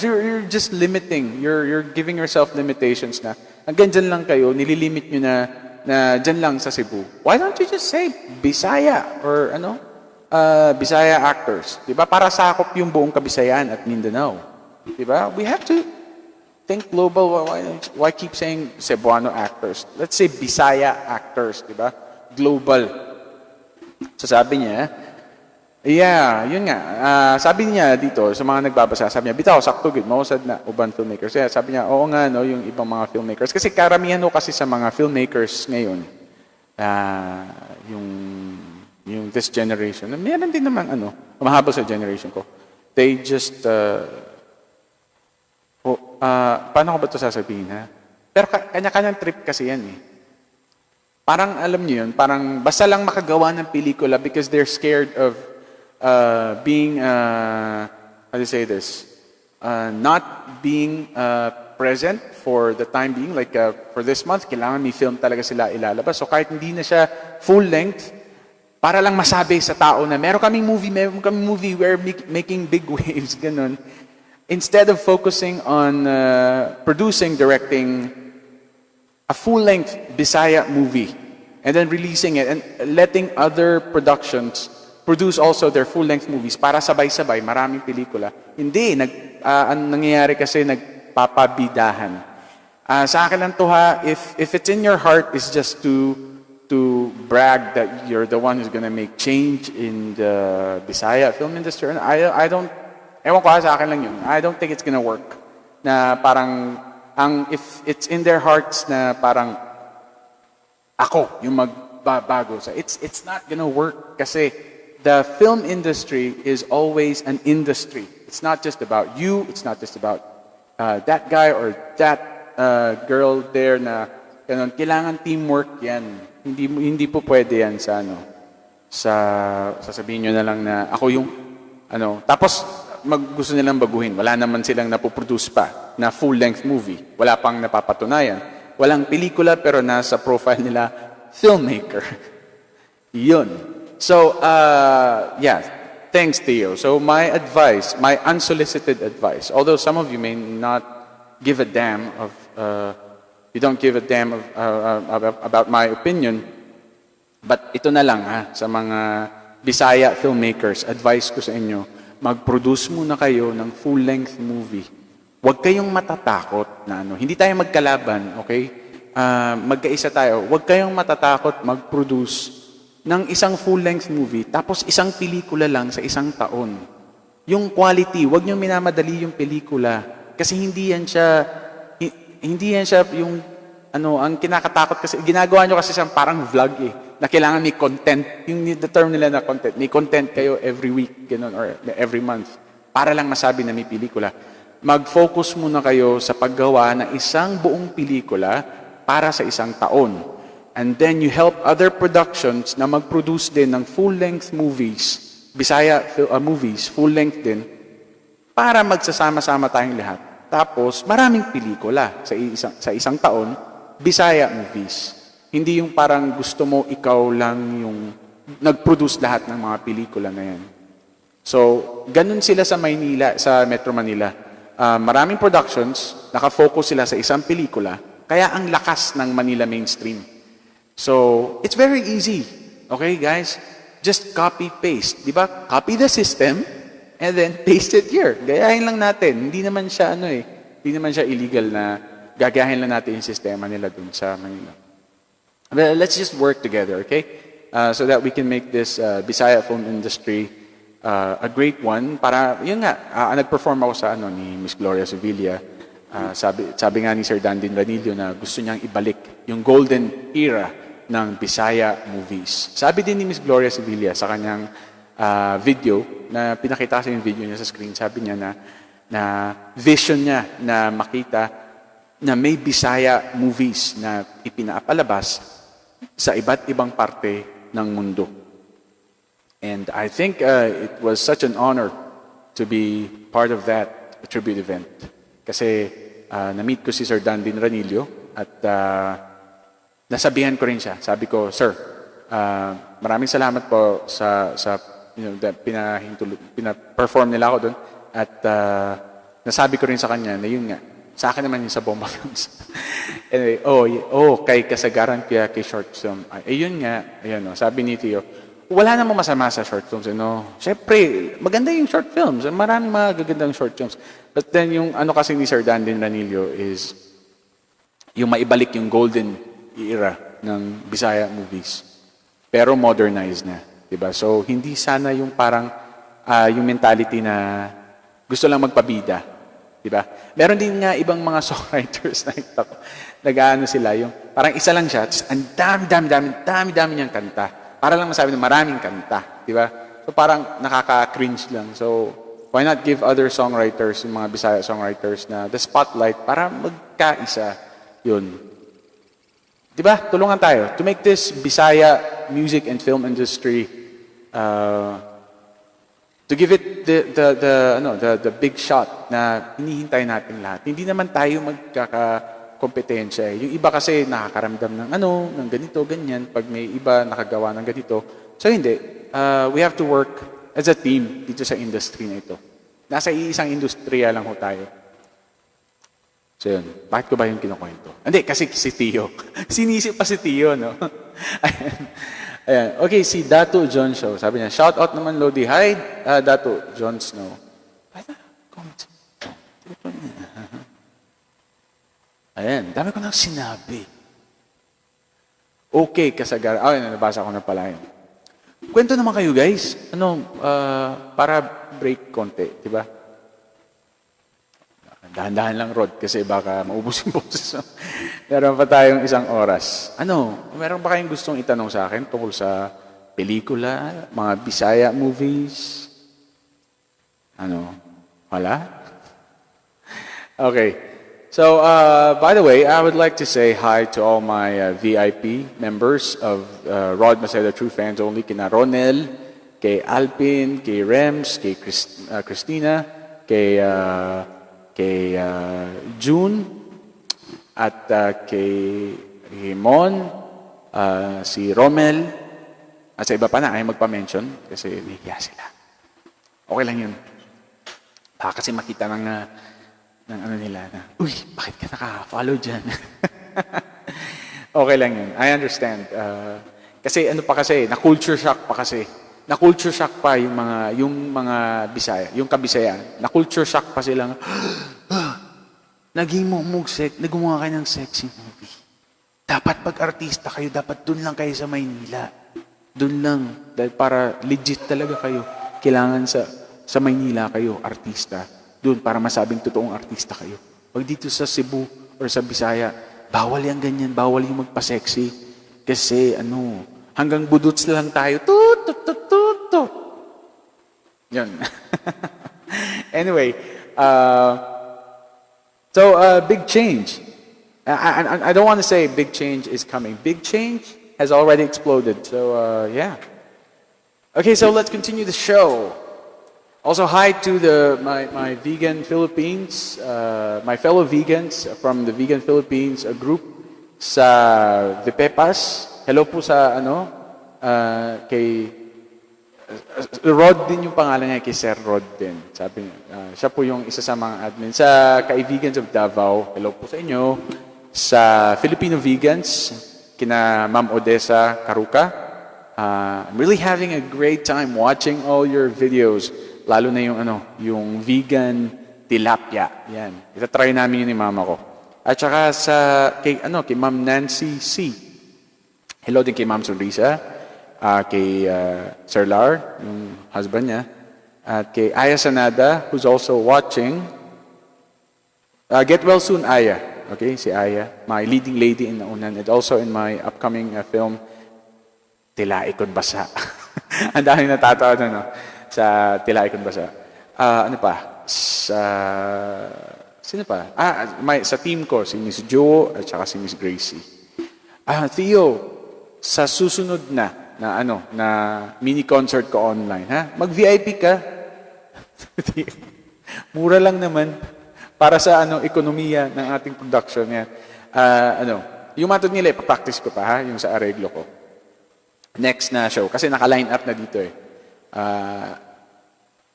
you're just limiting, you're giving yourself limitations na hanggang dyan lang kayo, nililimit nyo na dyan lang sa Cebu. Why don't you just say Bisaya or ano, Bisaya actors? Di ba? Para sakop yung buong Kabisayaan at Mindanao. Di ba? We have to think global. Why keep saying Cebuano actors? Let's say Bisaya actors, di ba? Global. So sabi niya, yeah, yun nga. Sabi niya dito, sa mga nagbabasa, sabi niya, "Bitaw, sakto good, mao sad na uban filmmakers." Yeah, sabi niya, oo nga, no, yung ibang mga filmmakers. Kasi karamihan no kasi sa mga filmmakers ngayon, yung this generation, meron din naman ano, mahabol sa generation ko. They just, oh, paano ko ba ito sasabihin ha? Pero kanya-kanyang trip kasi yan eh. Parang alam niyo yun, parang basta lang makagawa ng pelikula because they're scared of being, how do you say this? Not being present for the time being. Like for this month, kailangan may film talaga sila ilalabas. So kahit hindi na siya full length, para lang masabi sa tao na meron kaming movie, we're making big waves, ganun. Instead of focusing on producing, directing a full-length Bisaya movie and then releasing it and letting other productions produce also their full-length movies para sabay-sabay, maraming pelikula. Hindi, ang nangyayari kasi, nagpapabidahan. Sa akin lang to ha, if it's in your heart is just to brag that you're the one who's gonna make change in the Bisaya film industry, I don't, ewan ko ha, sa akin lang yun. I don't think it's gonna work. Na parang, ang, if it's in their hearts na parang, ako yung magbabago sa it's not gonna work kasi the film industry is always an industry. It's not just about you, it's not just about that guy or that girl there na ganun. Kailangan teamwork yan. Hindi po pwede yan sa ano sa sasabihin nyo na lang na ako yung ano, tapos mag gusto nilang baguhin. Wala naman silang napoproduce pa na full-length movie. Wala pang napapatunayan. Walang pelikula pero nasa profile nila filmmaker. Yun. So, yeah, thanks, Theo. So my advice, my unsolicited advice, although some of you may not give a damn of, you don't give a damn about my opinion, but ito na lang ha, sa mga Bisaya filmmakers, advice ko sa inyo, mag-produce muna kayo ng full-length movie. Huwag kayong matatakot na ano, hindi tayo magkalaban, okay? Magkaisa tayo. Huwag kayong matatakot mag-produce ng isang full-length movie, tapos isang pelikula lang sa isang taon. Yung quality, huwag niyong minamadali yung pelikula. Kasi hindi yan siya yung, ano, ang kinakatakot kasi, ginagawa nyo kasi siyang parang vlog eh, na kailangan may content, yung the term nila na content, may content kayo every week, ganun, or every month, para lang masabi na may pelikula. Mag-focus muna kayo sa paggawa ng isang buong pelikula para sa isang taon. And then you help other productions na mag-produce din ng full-length movies, Bisaya movies, full-length din, para magsasama-sama tayong lahat. Tapos, maraming pelikula sa isang taon, Bisaya movies. Hindi yung parang gusto mo ikaw lang yung nag-produce lahat ng mga pelikula na yan. So, ganun sila sa Maynila, sa Metro Manila. Maraming productions, nakafocus sila sa isang pelikula, kaya ang lakas ng Manila mainstream. So, it's very easy. Okay, guys? Just copy-paste. Di ba? Copy the system and then paste it here. Gayahin lang natin. Hindi naman siya ano eh. Hindi naman siya illegal na gagayahin lang natin yung sistema nila dun sa Manila. But let's just work together, okay? So that we can make this Bisaya film industry a great one. Para, yun nga, nag-perform ako sa ano ni Miss Gloria Sevilla. Sabi nga ni Sir Dandin Ranillo na gusto niyang ibalik yung golden era ng Bisaya movies. Sabi din ni Miss Gloria Sevilla sa kanyang video, na pinakita kasi yung video niya sa screen, sabi niya na vision niya na makita na may Bisaya movies na ipinapalabas sa iba't ibang parte ng mundo. And I think it was such an honor to be part of that tribute event. Kasi na-meet ko si Sir Dandin Ranillo at nasabihan ko rin siya. Sabi ko, "Sir, maraming salamat po sa pina-perform nila ako doon." At nasabi ko rin sa kanya na yun nga, sa akin naman yung sa Bomba Films. Anyway, oh, kay kasagaran kaya kay short film. Ay, ayun nga, ayun, oh, sabi ni Tio, wala namang masama sa short films, ano. Siyempre, maganda yung short films. Maraming mga gagandang short films. But then, yung ano kasi ni Sir Dandin Ranillo is yung maibalik yung golden era ng Bisaya movies. Pero modernized na, 'di ba? So hindi sana yung parang yung mentality na gusto lang magpabida, 'di ba? Meron din nga ibang mga songwriters na nakita ko, nag-aano sila yung parang isa lang siya, tapos ang dami dami dami dami dami niyang kanta. Para lang masabi na maraming kanta, 'di ba? So parang nakaka-cringe lang. So why not give other songwriters, yung mga Bisaya songwriters na the spotlight para magkaisa yun. 'Di ba? Tulungan tayo to make this Bisaya music and film industry to give it the ano the big shot na hinihintay natin lahat. Hindi naman tayo magkakakompetensya eh. Yung iba kasi nakakaramdam ng ano, ng ganito, ganyan, pag may iba nakagawa ng ganito. So hindi, we have to work as a team dito sa industry na ito. Nasa iisang industriya lang ho tayo. So yun, bakit ko ba yung kinukwento? Hindi, kasi si Tio. Sinisi pa si Tio, no? Ayan. Ayan. Okay, si Dato John Show. Sabi niya, "Shout out naman, Lodi." Hi, Dato John Snow. Ay, comment. Ayan, dami ko nang sinabi. Okay, kasagara. Ay, nabasa ko na pala yun. Kwento naman kayo, guys. Ano, para break konti, di ba? Dahan-dahan lang, Rod, kasi baka maubos yung boses mo. Meron pa tayong isang oras. Ano, meron ba kayong gustong itanong sa akin tungkol sa pelikula, mga Bisaya movies? Ano? Wala? Okay. So, by the way, I would like to say hi to all my VIP members of Rod Maceda True Fans Only, kina Ronel, kay Alpin, kay Rems, kay Christina, kay June, at kay Mon, si Romel, at sa iba pa na ayaw magpa-mention kasi nahihiya sila. Okay lang yun. Baka kasi makita ng ano nila na, "Uy, bakit ka naka-follow dyan?" Okay lang yun. I understand. Kasi ano pa kasi, na-culture shock pa kasi. Na-culture shock pa yung mga Bisaya, yung Kabisaya. Na-culture shock pa silang, Naging mo sek, naggumawa kayo ng sexy movie. Dapat pag artista kayo, dapat dun lang kayo sa Maynila. Doon lang. Dahil para legit talaga kayo. Kailangan sa Maynila kayo, artista. Doon para masabing totoong artista kayo. Pag dito sa Cebu or sa Bisaya, bawal yung ganyan, bawal yung magpa-sexy. Kasi ano, hanggang budots lang tayo. Tut, tut, tut, tut, tut. Yun. Anyway, so big change. I don't want to say big change is coming. Big change has already exploded. So yeah. Okay, so let's continue the show. Also, hi to the my, my vegan Philippines, my fellow vegans from the Vegan Philippines, a group sa Vipepas. Hello po sa ano, kay Rod din yung pangalan niya, kay Sir Rod din. Sabi niya, siya po yung isa sa mga admin. Sa Kaivegans of Davao, hello po sa inyo. Sa Filipino Vegans, kina Ma'am Odessa Karuka. I'm really having a great time watching all your videos. Lalo na yung ano, yung vegan tilapia. Yan. Ita-try namin yun ni mama ko. At saka sa kay ano, kay Ma'am Nancy C. Hello din kay Ma'am Sonrisa, kay Sir Lar, yung husband niya, at kay Aya Sanada, who's also watching. Get well soon, Aya. Okay, si Aya, my leading lady in Naunan, and also in my upcoming film, Tila Ikon Basa. Ang daming natatawa na, no? Sa Tila Ikon Basa. Ano pa? Sa... Sino pa? Ah, sa team ko, si Miss Jo at saka si Miss Gracie. Ah, Theo, sa susunod na ano, na mini concert ko online, ha? Mag-VIP ka. Mura lang naman para sa ano, ekonomiya ng ating production yan. Ah, ano, yung matod nila, ipa-practice ko pa ha, yung sa areglo ko. Next na show kasi naka-line up na dito eh.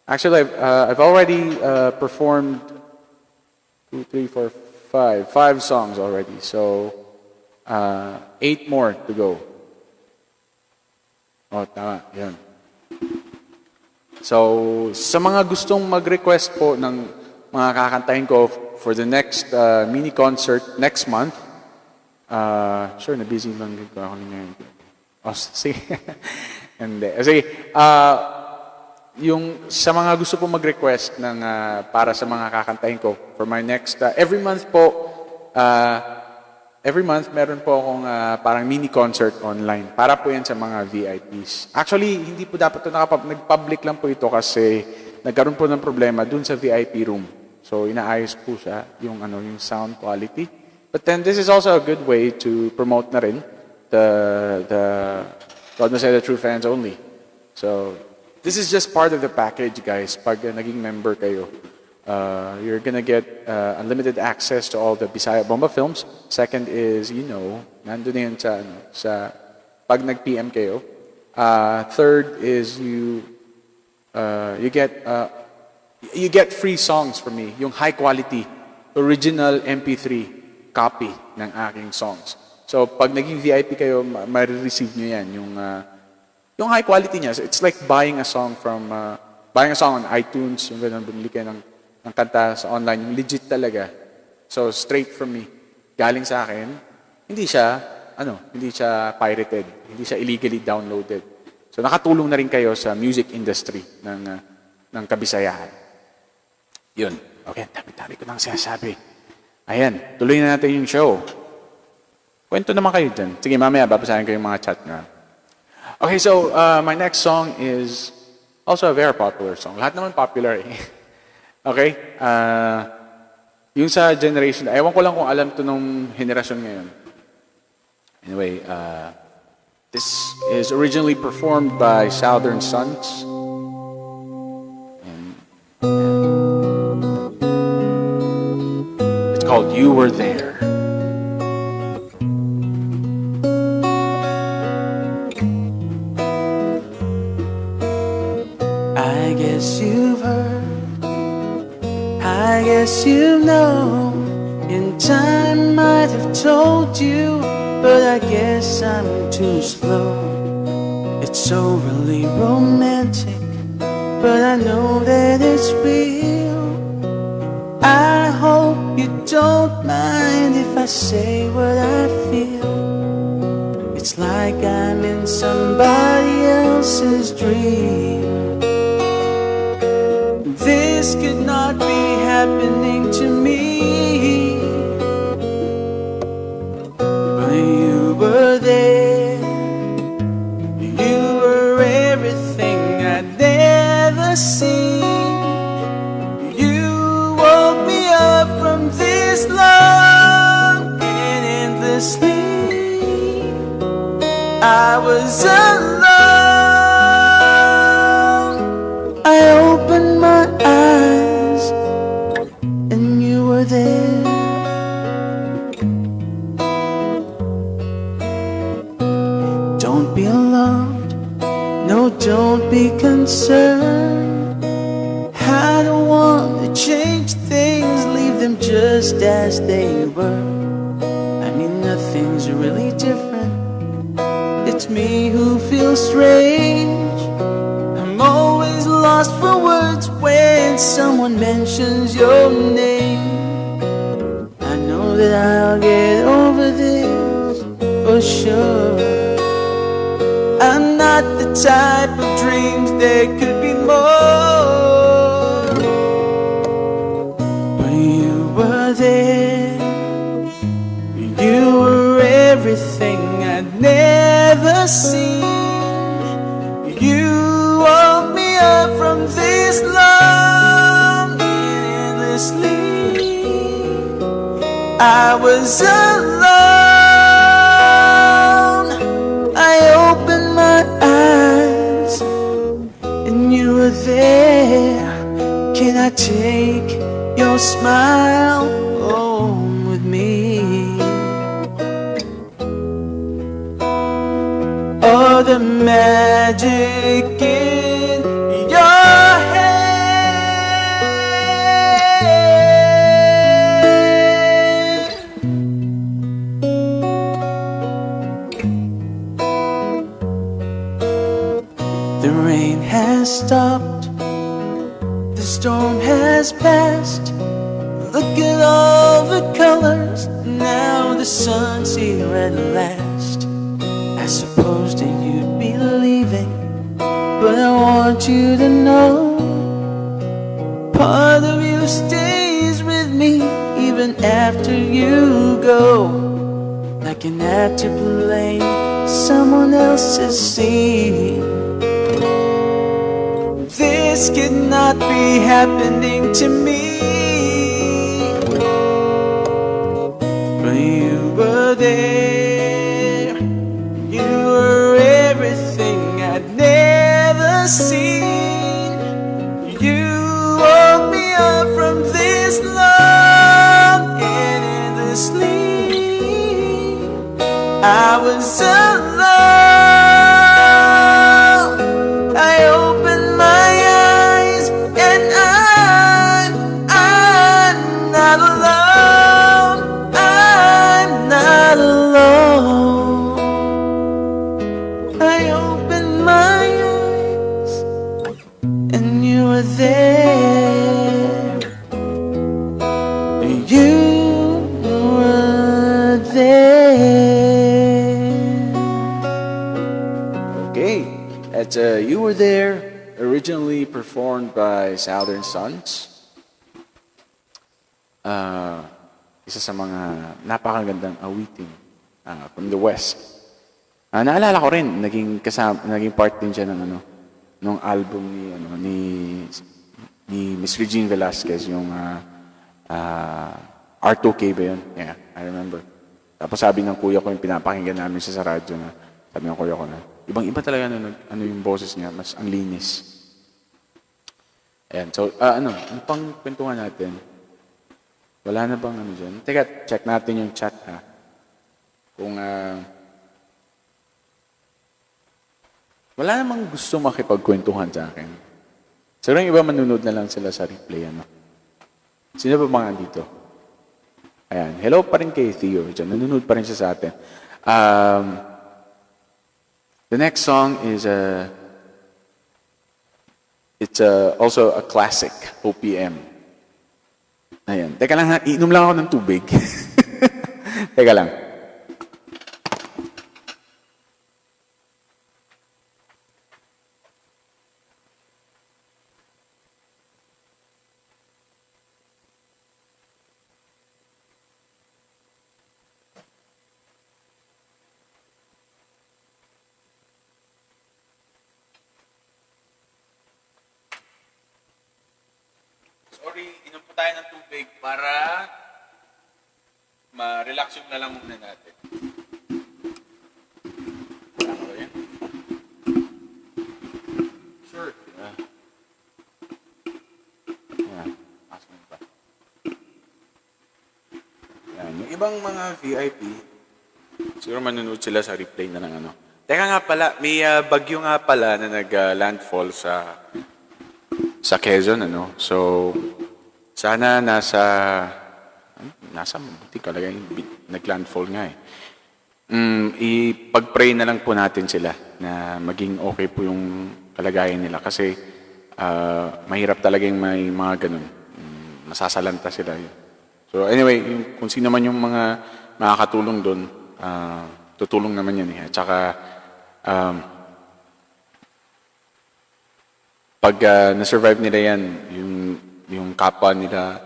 Actually, I've already performed two, three, four, five, five songs already. So, eight more to go. Oh, tama. Yun. So, sa mga gustong mag-request po ng mga kakantahin ko for the next mini concert next month, sure, na-busy lang din ko ako ngayon. Oh, sige. Hindi. Sige. Yung sa mga gusto po mag-request ng para sa mga kakantahin ko for my next every month po, every month meron po akong parang mini concert online para po yan sa mga VIPs. Actually, hindi po dapat ito nag-public lang po ito kasi nagkaroon po ng problema dun sa VIP room. So inaayos po siya yung ano, yung sound quality. But then this is also a good way to promote na rin the Rod Maceda True Fans Only. So this is just part of the package, guys. Pag naging member kayo, you're gonna get unlimited access to all the Bisaya Bomba films. Second is, nandun na yun sa, ano, sa pag nag-PM kayo. Third is you get free songs from me, yung high quality original MP3 copy ng aking songs. So pag naging VIP kayo, ma-receive nyo yan, yung high quality niya. So it's like buying a song on iTunes, yung ganun, bumili kayo ng kanta sa online, yung legit talaga. So straight from me. galing sa akin, hindi siya pirated, hindi siya illegally downloaded. So nakatulong na rin kayo sa music industry ng Kabisayahan. Yun. Okay, dami-dami ko nang sinasabi. Ayan, tuloy na natin yung show. Kwento naman kayo dyan. Sige, mamaya babasahin ko yung mga chat nga. Okay, so my next song is also a very popular song. Lahat naman popular eh. Okay? Yung sa generation, ewan ko lang kung alam to nung henerasyon ngayon. Anyway, this is originally performed by Southern Sons. And it's called "You Were There." I guess you've heard, I guess you know. In time might have told you, but I guess I'm too slow. It's so really romantic, but I know that it's real. I hope you don't mind if I say what I feel. It's like I'm in somebody else's dream. This could not be happening to me. But you were there. You were everything I'd never seen. You woke me up from this long and endless sleep. I was alone. I opened my eyes and you were there. Don't be alarmed, no, don't be concerned. I don't want to change things, leave them just as they were. I mean, nothing's really different. It's me who feels strange. I'm always lost for words when someone mentions your name. I know that I'll get over this for sure. I'm not the type of dreams, there could be more. But you were there. You were everything I'd never seen. You woke me up from this long endless sleep. I was alone. I opened my eyes and you were there. Can I take your smile home with me? Oh, the magic in your hand. The rain has stopped, the storm has passed. Look at all the colors, now the sun's here at last. I suppose that you'd be leaving, but I want you to know part of you stays with me even after you go. Like an actor playing someone else's scene. This could not be happening to me. But you were there. You were everything I'd never seen. You woke me up from this long and endless sleep. I was alone. I opened my eyes and I'm not alone. I'm not alone. I opened my eyes and you were there. You were Okay. That's You Were There, originally performed by Southern Sons. Isa sa mga napakagandang awitin from the West. Naalala ko rin, naging part din siya ng nung album ni ano ni ni Miss Regine Velasquez, yung R2K ba yun? Yeah, I remember. Tapos sabi ng kuya ko, yung pinapakinggan namin siya sa radyo na, sabi ng kuya ko na, ibang-iba talaga ano yung boses niya, mas ang linis. Ayan, so ano pang kwentuhan natin? Wala na bang ano dyan? Teka, check natin yung chat ha. Kung wala namang gusto makipagkwentuhan sa akin. Siguro yung iba manunod na lang sila sa replay. Ano? Sino ba mga dito? Ayan. Hello pa rin kay Theo. Diyan. Nanonood pa rin siya sa atin. The next song is also a classic OPM. Ayan. Teka lang ha. Iinom lang ako ng tubig. Teka lang. Sorry, inom po tayo ng tubig para ma-relax yung lalamunan natin. Tama ba yan? Sure. Yeah. Ask mo pa. Yan. Yung ibang mga VIP, siguro manonood sila sa replay na ng ano. Teka nga pala, may bagyo nga pala na nag-landfall sa Quezon, ano? So, sana nasa mabuti kalagay, nag-landfall nga eh. Ipag-pray na lang po natin sila na maging okay po yung kalagayan nila kasi mahirap talaga yung may mga ganun. Masasalanta sila. So anyway, kung sino man yung mga makakatulong doon, tutulong naman yan eh. At saka, pag na-survive nila yan, yung kapwa nila,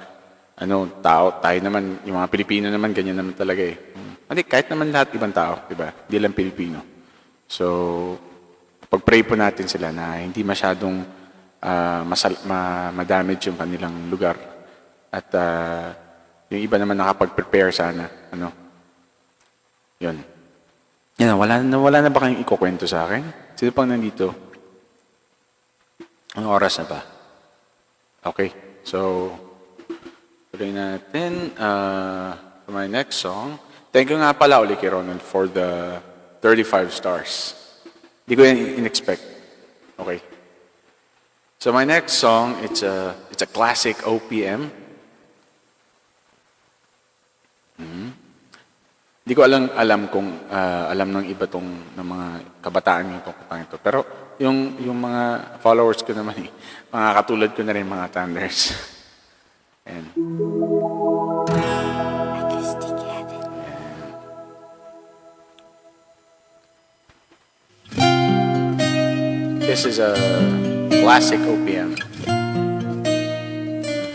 tao, tayo naman, yung mga Pilipino naman, ganyan naman talaga eh. Hindi, kahit naman lahat ibang tao, di ba? Hindi lang Pilipino. So, pag-pray po natin sila na hindi masyadong ma-damage yung kanilang lugar. At yung iba naman nakapag-prepare sana. Ano? Yun. Yan, wala na ba kayong ikukwento sa akin? Sino pang nandito? Anong oras na ba? Okay. So, tuloy natin for my next song. Thank you nga pala ulit kay Ronald for the 35 stars. Hindi ko yan in-expect. Okay. So my next song, it's a classic OPM. Hindi ko alam kung alam ng iba tong ng mga kabataan yung tungkol ito. Pero yung mga followers ko naman eh, mga katulad ko na rin mga Thunders. Ayan. Acoustic Heaven. This is a classic OPM.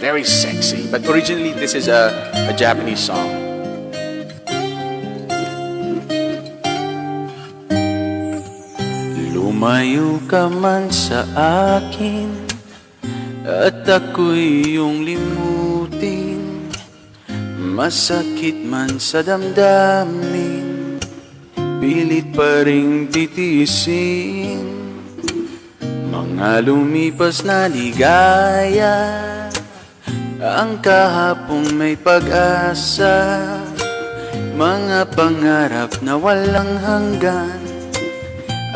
Very sexy. But originally, this is a Japanese song. Lumayo ka man sa akin at ako'y iyong limutin, masakit man sa damdamin, pilit pa ring titiisin. Mga lumipas na ligaya, ang kahapong may pag-asa, mga pangarap na walang hanggan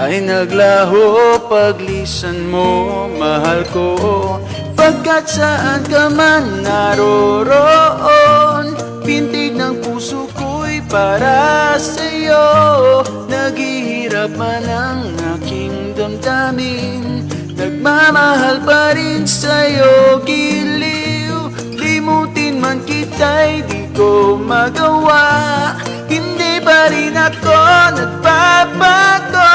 ay naglaho paglisan mo, mahal ko. Pagkat saan ka man naroroon, pintig ng puso ko'y para sa'yo. Naghihirap man ang aking damdamin, nagmamahal pa rin sa'yo, giliw. Limutin man kita'y di ko magawa, hindi pa rin ako nagbabago.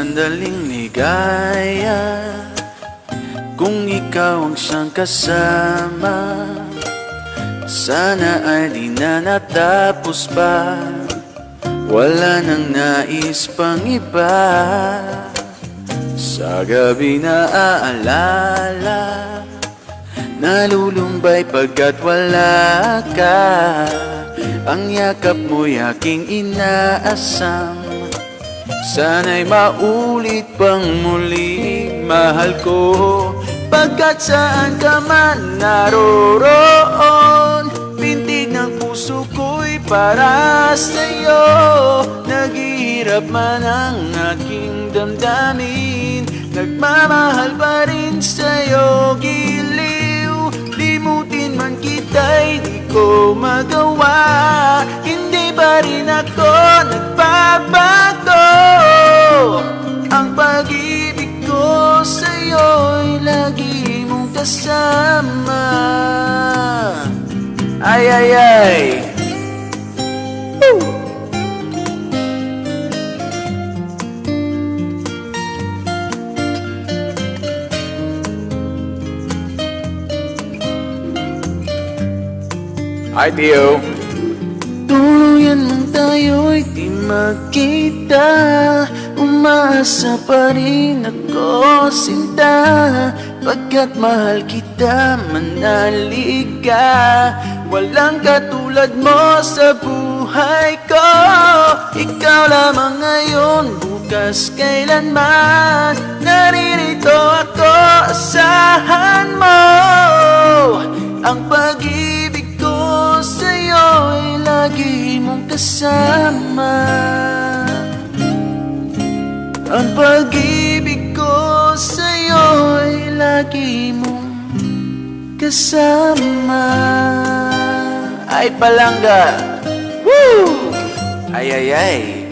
Sandaling ligaya kung ikaw ang siyang kasama. Sana ay di na natapos pa. Wala nang nais pang iba. Sa gabi naaalala, nalulumbay pagkat wala ka. Ang yakap mo'y aking inaasam. Sana'y maulit pang muli, mahal ko. Pagkat saan ka man naroroon, pintig ng puso ko'y para sa'yo. Naghihirap man ang aking damdamin, nagmamahal pa rin sa'yo, giliw. Limutin man kita'y di ko magawa. Hindi pa rin ako nagbabago. Ang pag-ibig ko sa'yo'y lagi mong kasama. Ay, ay, ay! Woo! Hi, Theo. Tuluyan man tayo'y di magkita, umaasa pa rin ako, sinta. Pagkat mahal kita, manalig ka. Walang katulad mo sa buhay ko. Ikaw lamang ngayon, bukas, kailanman. Naririto ako, asahan mo. Ang pag-ibig ko sa'yo'y lagi mong kasama. Ang pag-ibig ko sa'yo'y lagi mong kasama. Ay, palangga! Woo! Ay, ay, ay!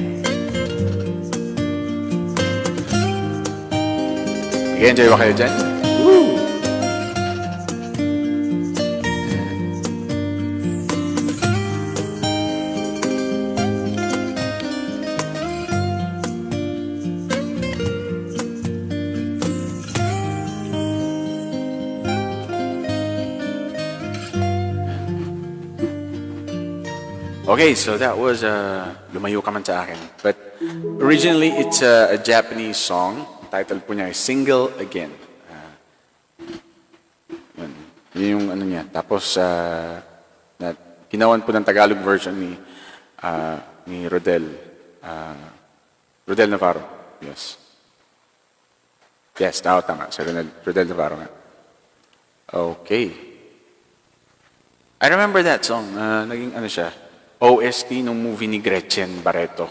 Nag-enjoy ba kayo dyan? Woo! Okay, so that was "Lumayo Ka Man Sa Akin." But originally, it's a Japanese song. Title po niya is "Single Again." Yun. Yun yung ano niya. Tapos, na, ginawan po ng Tagalog version ni Rodel. Rodel Navarro. Yes. Yes, tama, tama. Si Rodel Navarro nga. Okay. I remember that song. Naging ano siya, OST nung movie ni Gretchen Barretto.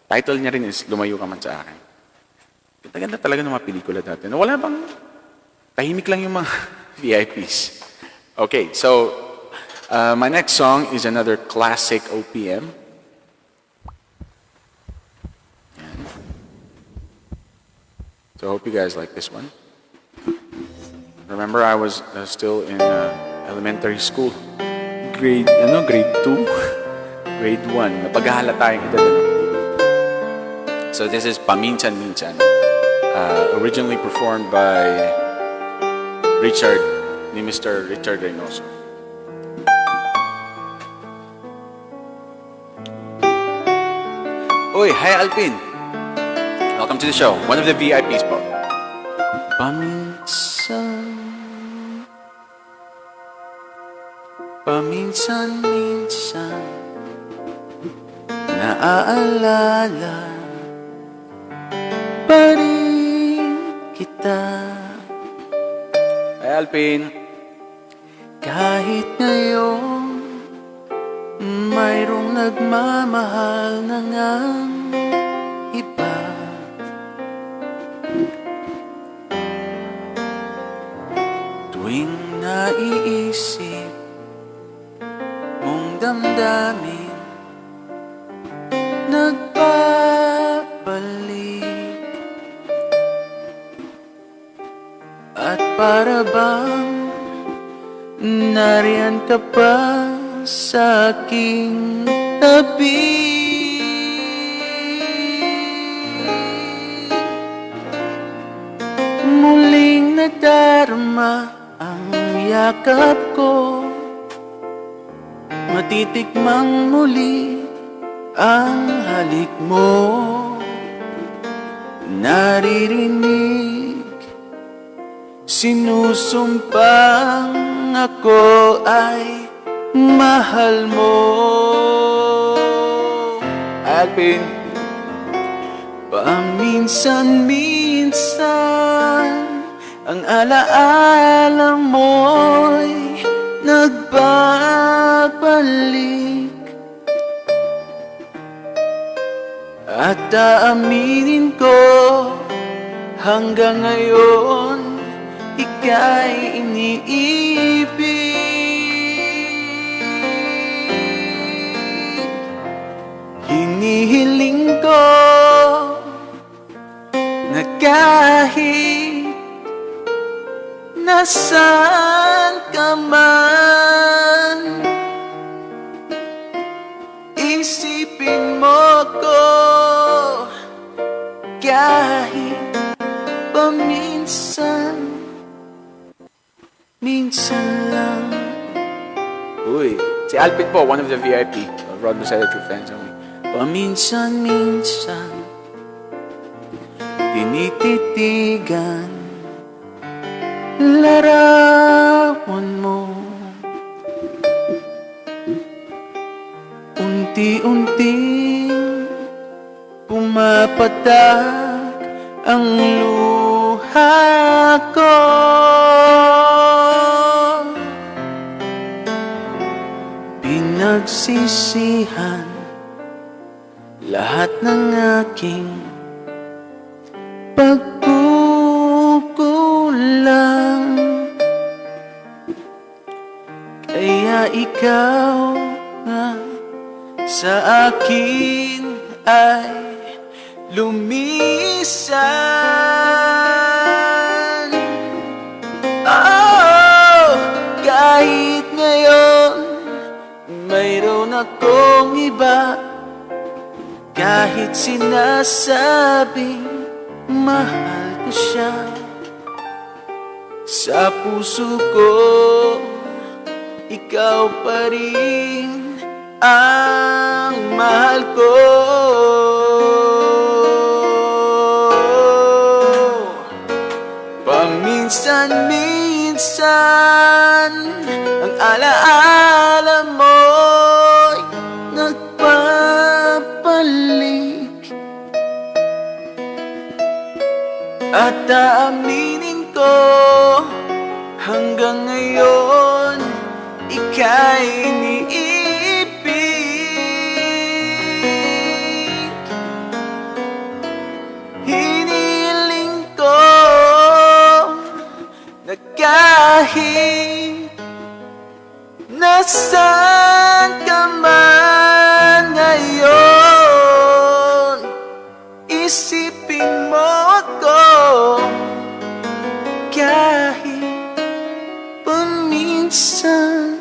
Title niya rin is "Lumayo Ka Man Sa Akin." Ganda-ganda talaga ng mga pelikula dati. No, wala bang tahimik lang yung mga VIPs. Okay, so my next song is another classic OPM. Yan. So I hope you guys like this one. Remember, I was still in elementary school. Grade, ano, grade 2? Grade 1. Napaghahalata yung edad, ano? So this is "Paminsan Minsan." Originally performed by Richard, ni Mr. Richard Reynoso. Uy, hi, Alpin! Welcome to the show. One of the VIPs po. Paminsan, paminsan-minsan, naaalala pa rin kita. Hi, Alpin! Kahit ngayon mayroong nagmamahal na ngang iba. Tuwing naiisip mong damdamin nagbabalik, at para bang nariyan ka pa sa aking tabi. Nadarama ang yakap ko, matitikmang muli ang halik mo. Naririnig, sinusumpang ako ay mahal mo. Alvin. Paminsan-minsan, ang alaala mo'y nagbabalik. At aaminin ko, hanggang ngayon, ika'y iniibig. Hinihiling ko na kahit nasaan ka man, isipin mo ko kahit paminsan, minsan lang. Uy, si Alvin po, one of the VIP of Rod Maceda True Fans Only. Paminsan-minsan, tinititigan larawan mo. Unti-unting pumapatak ang luha ko. Pinagsisihan lahat ng aking pagkukulang. Kaya ikaw nga sa akin ay lumisan. Oh, kahit ngayon mayroon akong iba, kahit sinasabing mahal ko siya, sa puso ko ikaw pa rin ang mahal ko. Paminsan-minsan ang alaala mo'y nagpapalik. At aaminin ko, hanggang ngayon ika'y iniibig. Hiniling ko na kahit nasaan ka man ngayon, isipin mo ako kahit paminsan,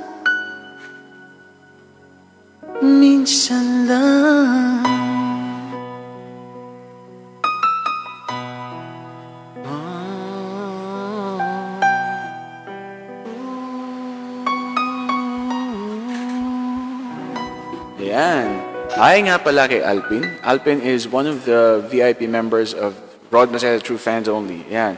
minsan lang. Ayan. Hi nga pala kay Alpin. Alpin is one of the VIP members of Rod Maceda True Fans Only. Ayan.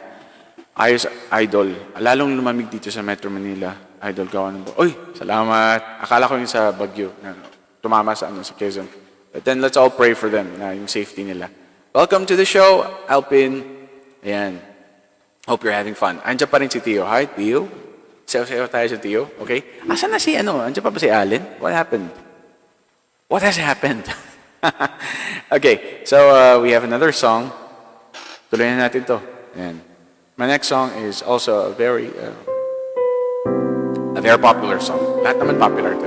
Ayos, idol. Lalong lumamig dito sa Metro Manila. Idol ka ako. Uy, salamat. Akala ko yung sa Baguio na tumama sa Quezon. But then let's all pray for them na yung safety nila. Welcome to the show, Alpin. Ayan. Hope you're having fun. Andiyan pa rin si Tio. Hi, Tio. Sayo-sayo tayo si Tio. Okay? Asan na si ano? Andiyan pa ba si Allen? What happened? What has happened? We have another song. Tuloy na natin to. Ayan. My next song is also a very popular song. Lahat naman popular to.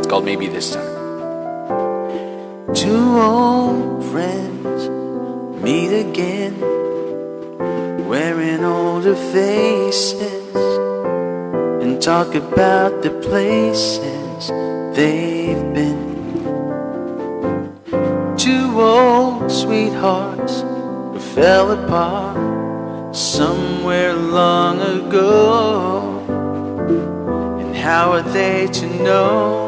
It's called Maybe This Time. Two old friends meet again, wearing older faces, and talk about the places they've been. Two old sweethearts who fell apart Somewhere long ago. And how are they to know?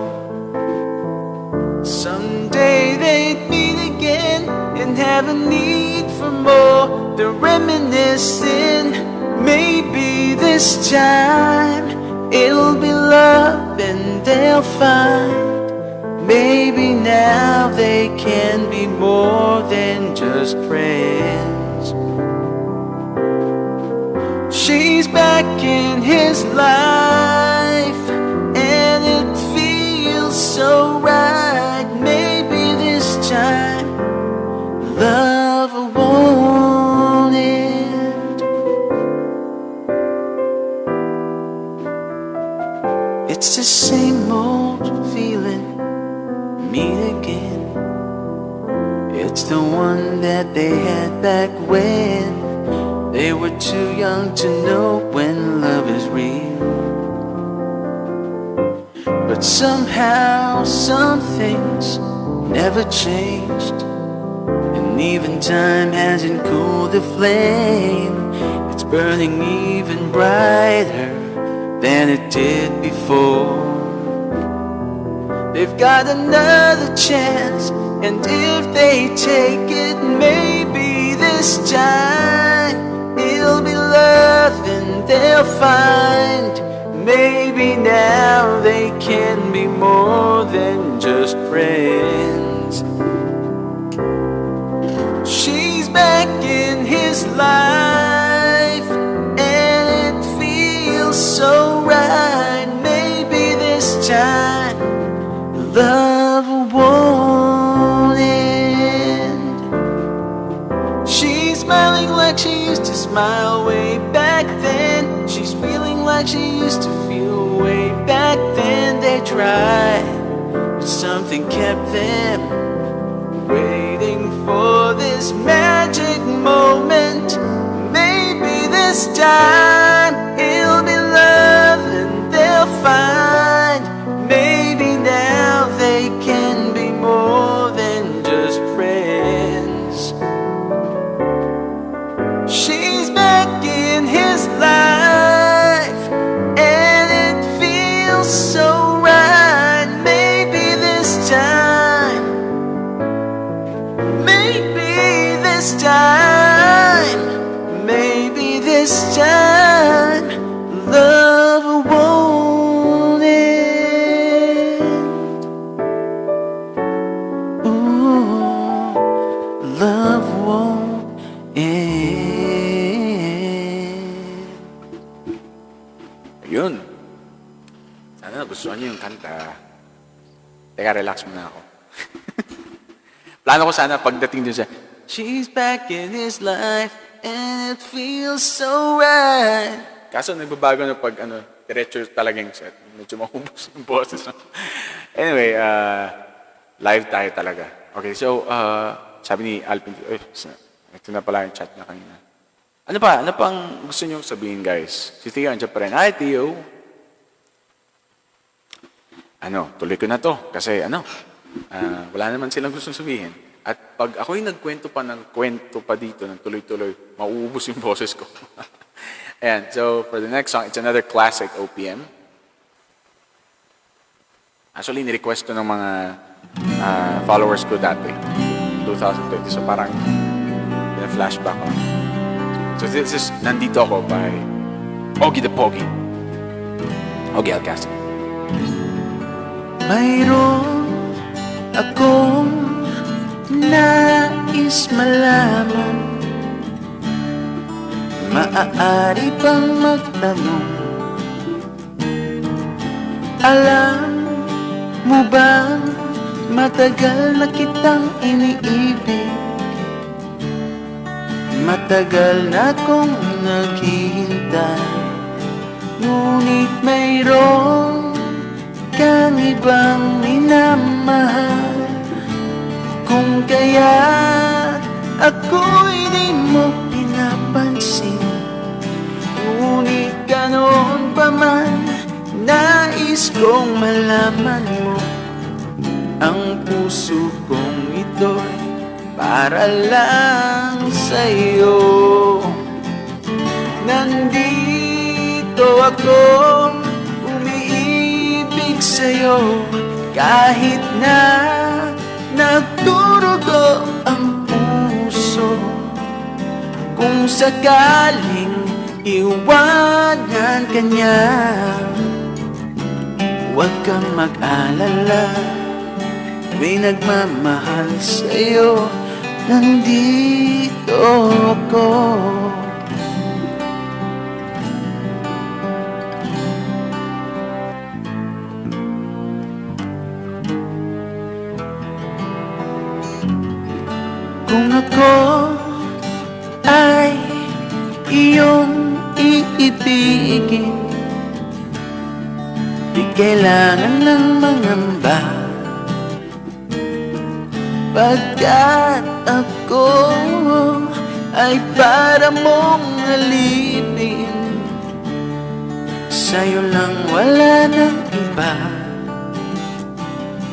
Someday they'd meet again and have a need for more. They're reminiscing. Maybe this time it'll be love and they'll find. Maybe now they can be more than just friends. She's back in his life, and it feels so right. Maybe this time, love won't end. It's the same old feeling, meet again. It's the one that they had back when they were too young to know when love is real. But somehow, some things never changed. And even time hasn't cooled the flame. It's burning even brighter than it did before. They've got another chance, and if they take it, maybe this time it'll be love and they'll find. Maybe now they can be more than just friends. She's back in his life, and it feels so right. Maybe this time love won't end. She's smiling like she used to smile way back then. She's feeling like she used to feel way back then. They tried, but something kept them waiting for this magic moment. Maybe this time it'll be love and they'll find. Maybe now they can be more than just friends. She's back in his life, and it feels so right. Maybe this time, maybe this time, maybe this time, love won't end. Ooh, love won't end. Ayun. Sana nagustuhan niyo yung kanta. Teka, relax muna ako. Plano ko sana pagdating dun sa She's back in his life and it feels so right. Kaso nagbabago na pag ano, diretso talaga yung set. Medyo maubos yung boses. Anyway, live tayo talaga. Okay, so, sabi ni Alvin, eh, ito na pala yung chat niya kanina. Ano pa? Ano pang gusto niyo sabihin, guys? Si Theo, andyan pa rin. Hi, Theo. Ano, tuloy ko na to. Kasi ano, wala naman silang gustong sabihin. At pag ako'y nagkwento pa ng kwento pa dito, ng tuloy-tuloy, mauubos yung boses ko. Ayan, so for the next song, it's another classic OPM. Actually, ni-request to ng mga followers ko dati. 2020. So parang flashback ko. So this is Nandito Ako by Ogie the Pogi. Ogie Alcasid. Mayroon akong nais malaman. Maaari bang magtanong? Alam mo bang matagal na kitang iniibig? Matagal na akong naghihintay. Ngunit mayroon kang ibang minamahal. Kung kaya ako'y di mo pinapansin. Ngunit ganoon pa man, nais kong malaman mo, ang puso kong ito'y para lang sa'yo. ako, umiibig sa'yo. Kahit na nagdurugo ang puso, kung sakaling iwanan ka niya, huwag kang mag-alala, may nagmamahal sa'yo. Nandito ako. Kung ako ay iyong iibigin, di kailangan ng mangamba, pagkat ako ay para mong alipin. Sa'yo lang, wala nang iba.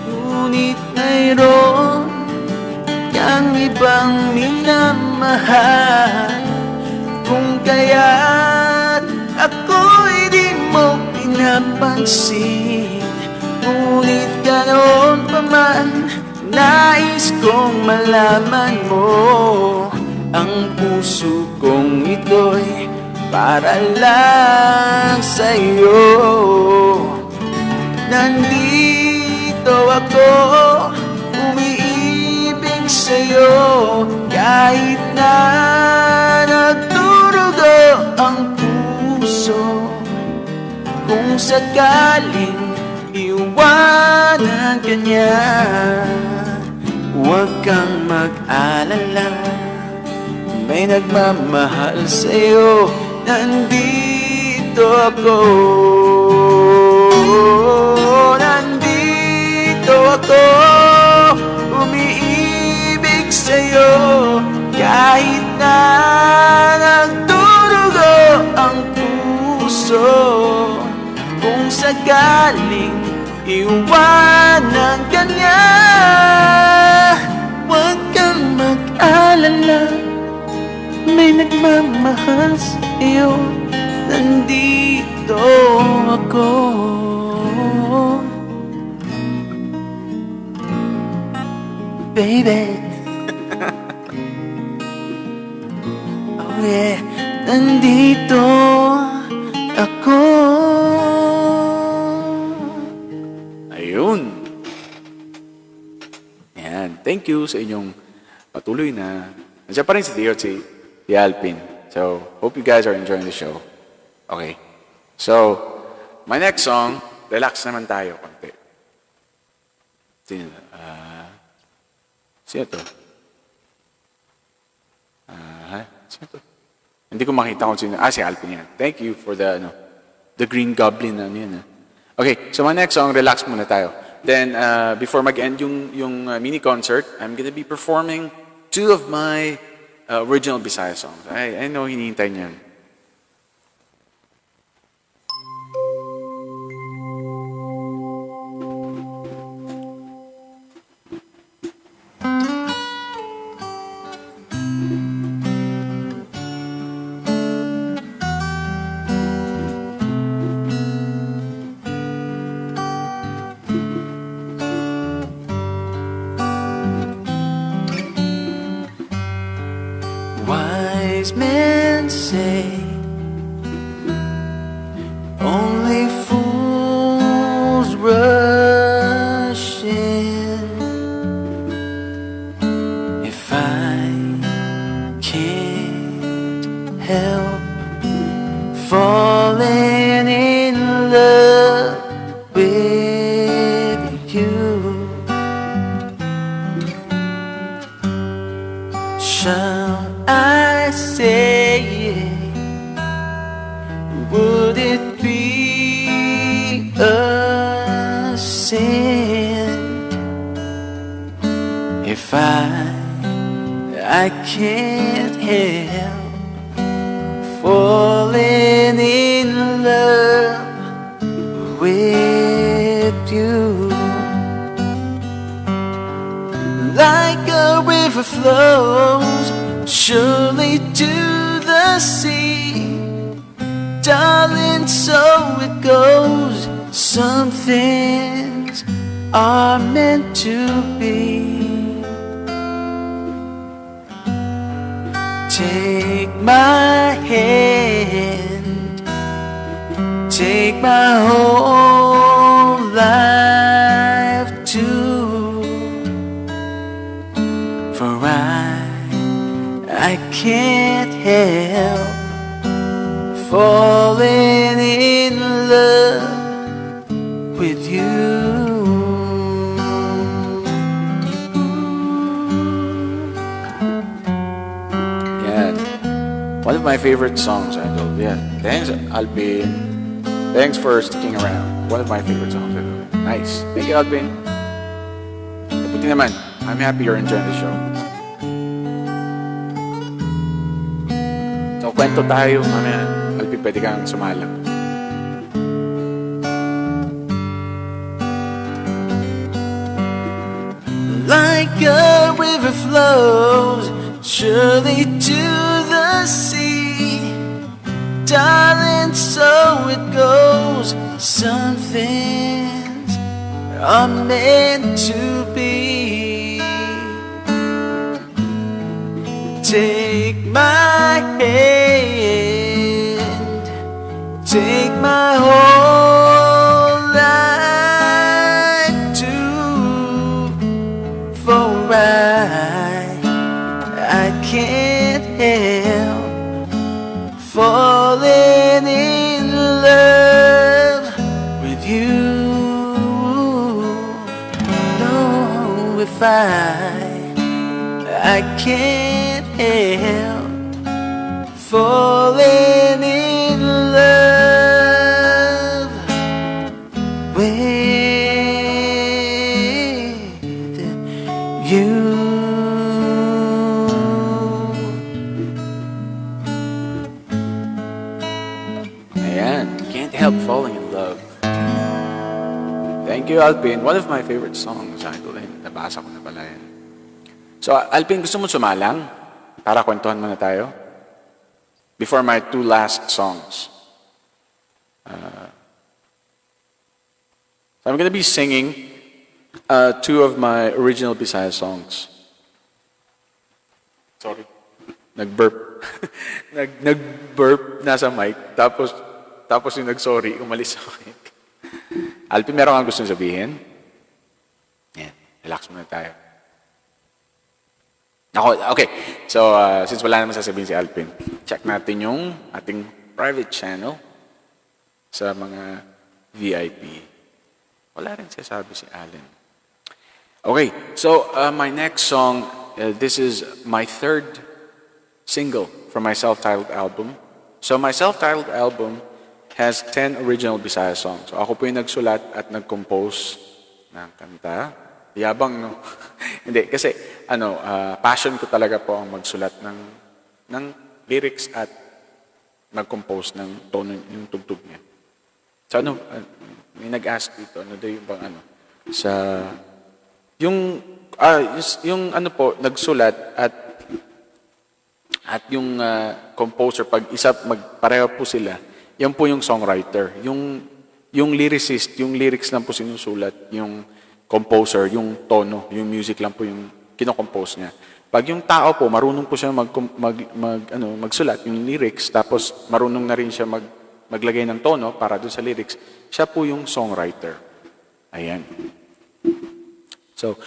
Ngunit mayroon kang ibang minamahal, kung kaya't ako'y di mo pinapansin. Ngunit ganoon pa man, nais kong malaman mo, ang puso kong ito'y para lang sa'yo. Nandito ako, umiibig sa'yo. Kahit na nagdurugo ang puso, kung sakaling iwanan ka niya, huwag kang mag-alala, may nagmamahal sa'yo. Nandito ako. Nandito ako, umiibig sa'yo. Kahit na nagdurugo ang puso, kung sakaling iwanan ka niya, huwag kang mag-alala, may nagmamahal sa'yo. Nandito ako. Baby. Oh yeah. Nandito ako. Ayun. Ayan. Thank you sa inyong patuloy na. Nandiyan pa rin si Theo at si Alpin. So, hope you guys are enjoying the show. Okay. So, my next song, relax naman tayo konti. Sino? Sino to? Sino to? Hindi ko makita kung sino. Ah, si Alpin yan. Thank you for the, ano, the Green Goblin. Ano yun, ah. Okay, so my next song, relax muna tayo. Then, before mag-end yung mini concert, I'm gonna be performing two of my original Bisaya songs. I know hinihintay niyo yun. Wise men say only fools rush in. If I can't help falling in love with you, shall I say it? Would it be a sin if I can't help falling in love with you? Like a river flows surely to the sea, Darling, so it goes. Some things are meant to be. Take my hand, take my whole life too. For I can't help falling in love with you. Yan. One of my favorite songs, Idol. Yeah. Thanks, Alvin. Thanks for sticking around. One of my favorite songs, Idol. Nice. Thank you, Alvin. Mabuti naman. I'm happy you're enjoying the show. So, kwento tayo mamaya. Alvin, pwede kang sumalang. Like a river flows surely to the sea. Darling, so it goes. Some things are meant to be. Take my hand, take my whole life too. For I can't help falling in love with you. No, if I can't help falling in love with you. Ayan. Can't help falling in love. Thank you, Alvin. One of my favorite songs, Idol. Nabasa ko na pala yan. So, Alvin, gusto mo sumalang? Para kwentuhan muna tayo? Before my two last songs. So I'm gonna be singing two of my original Bisaya songs. Sorry. Nag-burp. Nag-burp nasa mic. Tapos yung nag-sorry, umalis sa mic. Alvin, meron kang gustong sabihin? Yan. Relax muna tayo. Ako, okay. So, since wala naman sasabihin si Alvin, check natin yung ating private channel sa mga VIP. Wala rin sasabi si Allen. Okay. So, my next song, this is my third single from my self-titled album. So, my self-titled album has 10 original Bisaya songs. So, ako po yung nagsulat at nag-compose ng kanta. Yabang, no? Hindi, kasi passion ko talaga po ang magsulat ng lyrics at mag-compose ng tono, yung tugtog niya. So may nag-ask dito, ano daw yung bang ano, sa, yung ano po, nagsulat at yung composer, pag isa, magpareho po sila, yan po yung songwriter. Yung lyricist, yung lyrics lang po sinusulat, yung composer, yung tono, yung music lang po yung kinocompose niya. Pag yung tao po, marunong po siya magsulat, yung lyrics, tapos marunong na rin siya maglagay ng tono para dun sa lyrics, siya po yung songwriter. Ayan. So,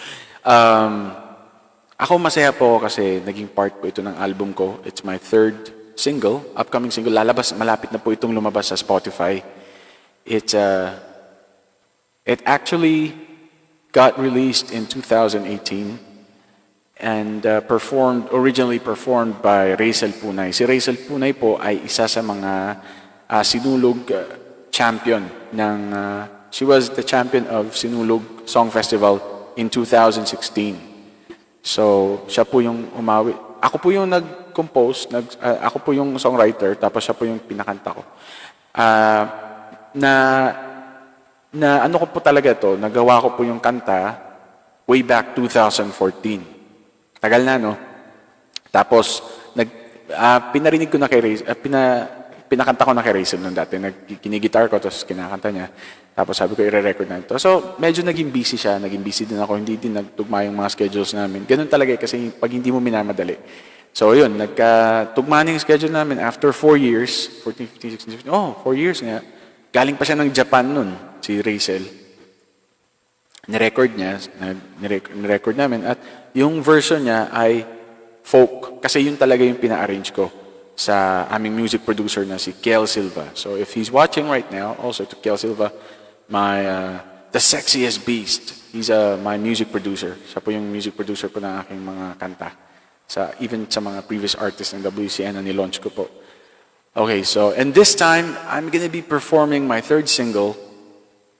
ako masaya po kasi naging part po ito ng album ko. It's my third single, upcoming single. Lalabas, malapit na po itong lumabas sa Spotify. It actually got released in 2018 and originally performed by Rachel Punay. Si Rachel Punay po ay isa sa mga Sinulog champion ng, she was the champion of Sinulog Song Festival in 2016. So, siya po yung umawi. Ako po yung nag-compose, ako po yung songwriter, tapos siya po yung pinakanta ko. Na ano ko po talaga to, nagawa ko po yung kanta way back 2014. Tagal na, no? Tapos, pinarinig ko na kay Ray, Pinakanta ko na kay Rachel noon dati. Kinigitar ko, tapos kinakanta niya. Tapos sabi ko, i-record na ito. So, medyo naging busy siya. Naging busy din ako. Hindi din nagtugma yung mga schedules namin. Ganun talaga eh, kasi pag hindi mo minamadali. So, yun. Nagkatugma na yung schedule namin after 4 years. 14, 15, 16, 17. Oh, 4 years nga. Galing pa siya ng Japan nun, si Rachel. Nirecord niya, nirecord namin. At yung version niya ay folk. Kasi yun talaga yung pina-arrange ko sa aming music producer na si Kel Silva. So if he's watching right now, also to Kel Silva, my the sexiest beast. He's my music producer. Siya po yung music producer po ng aking mga kanta. Even sa mga previous artists ng WCN na nilaunch ko po. Okay, so, and this time, I'm gonna be performing my third single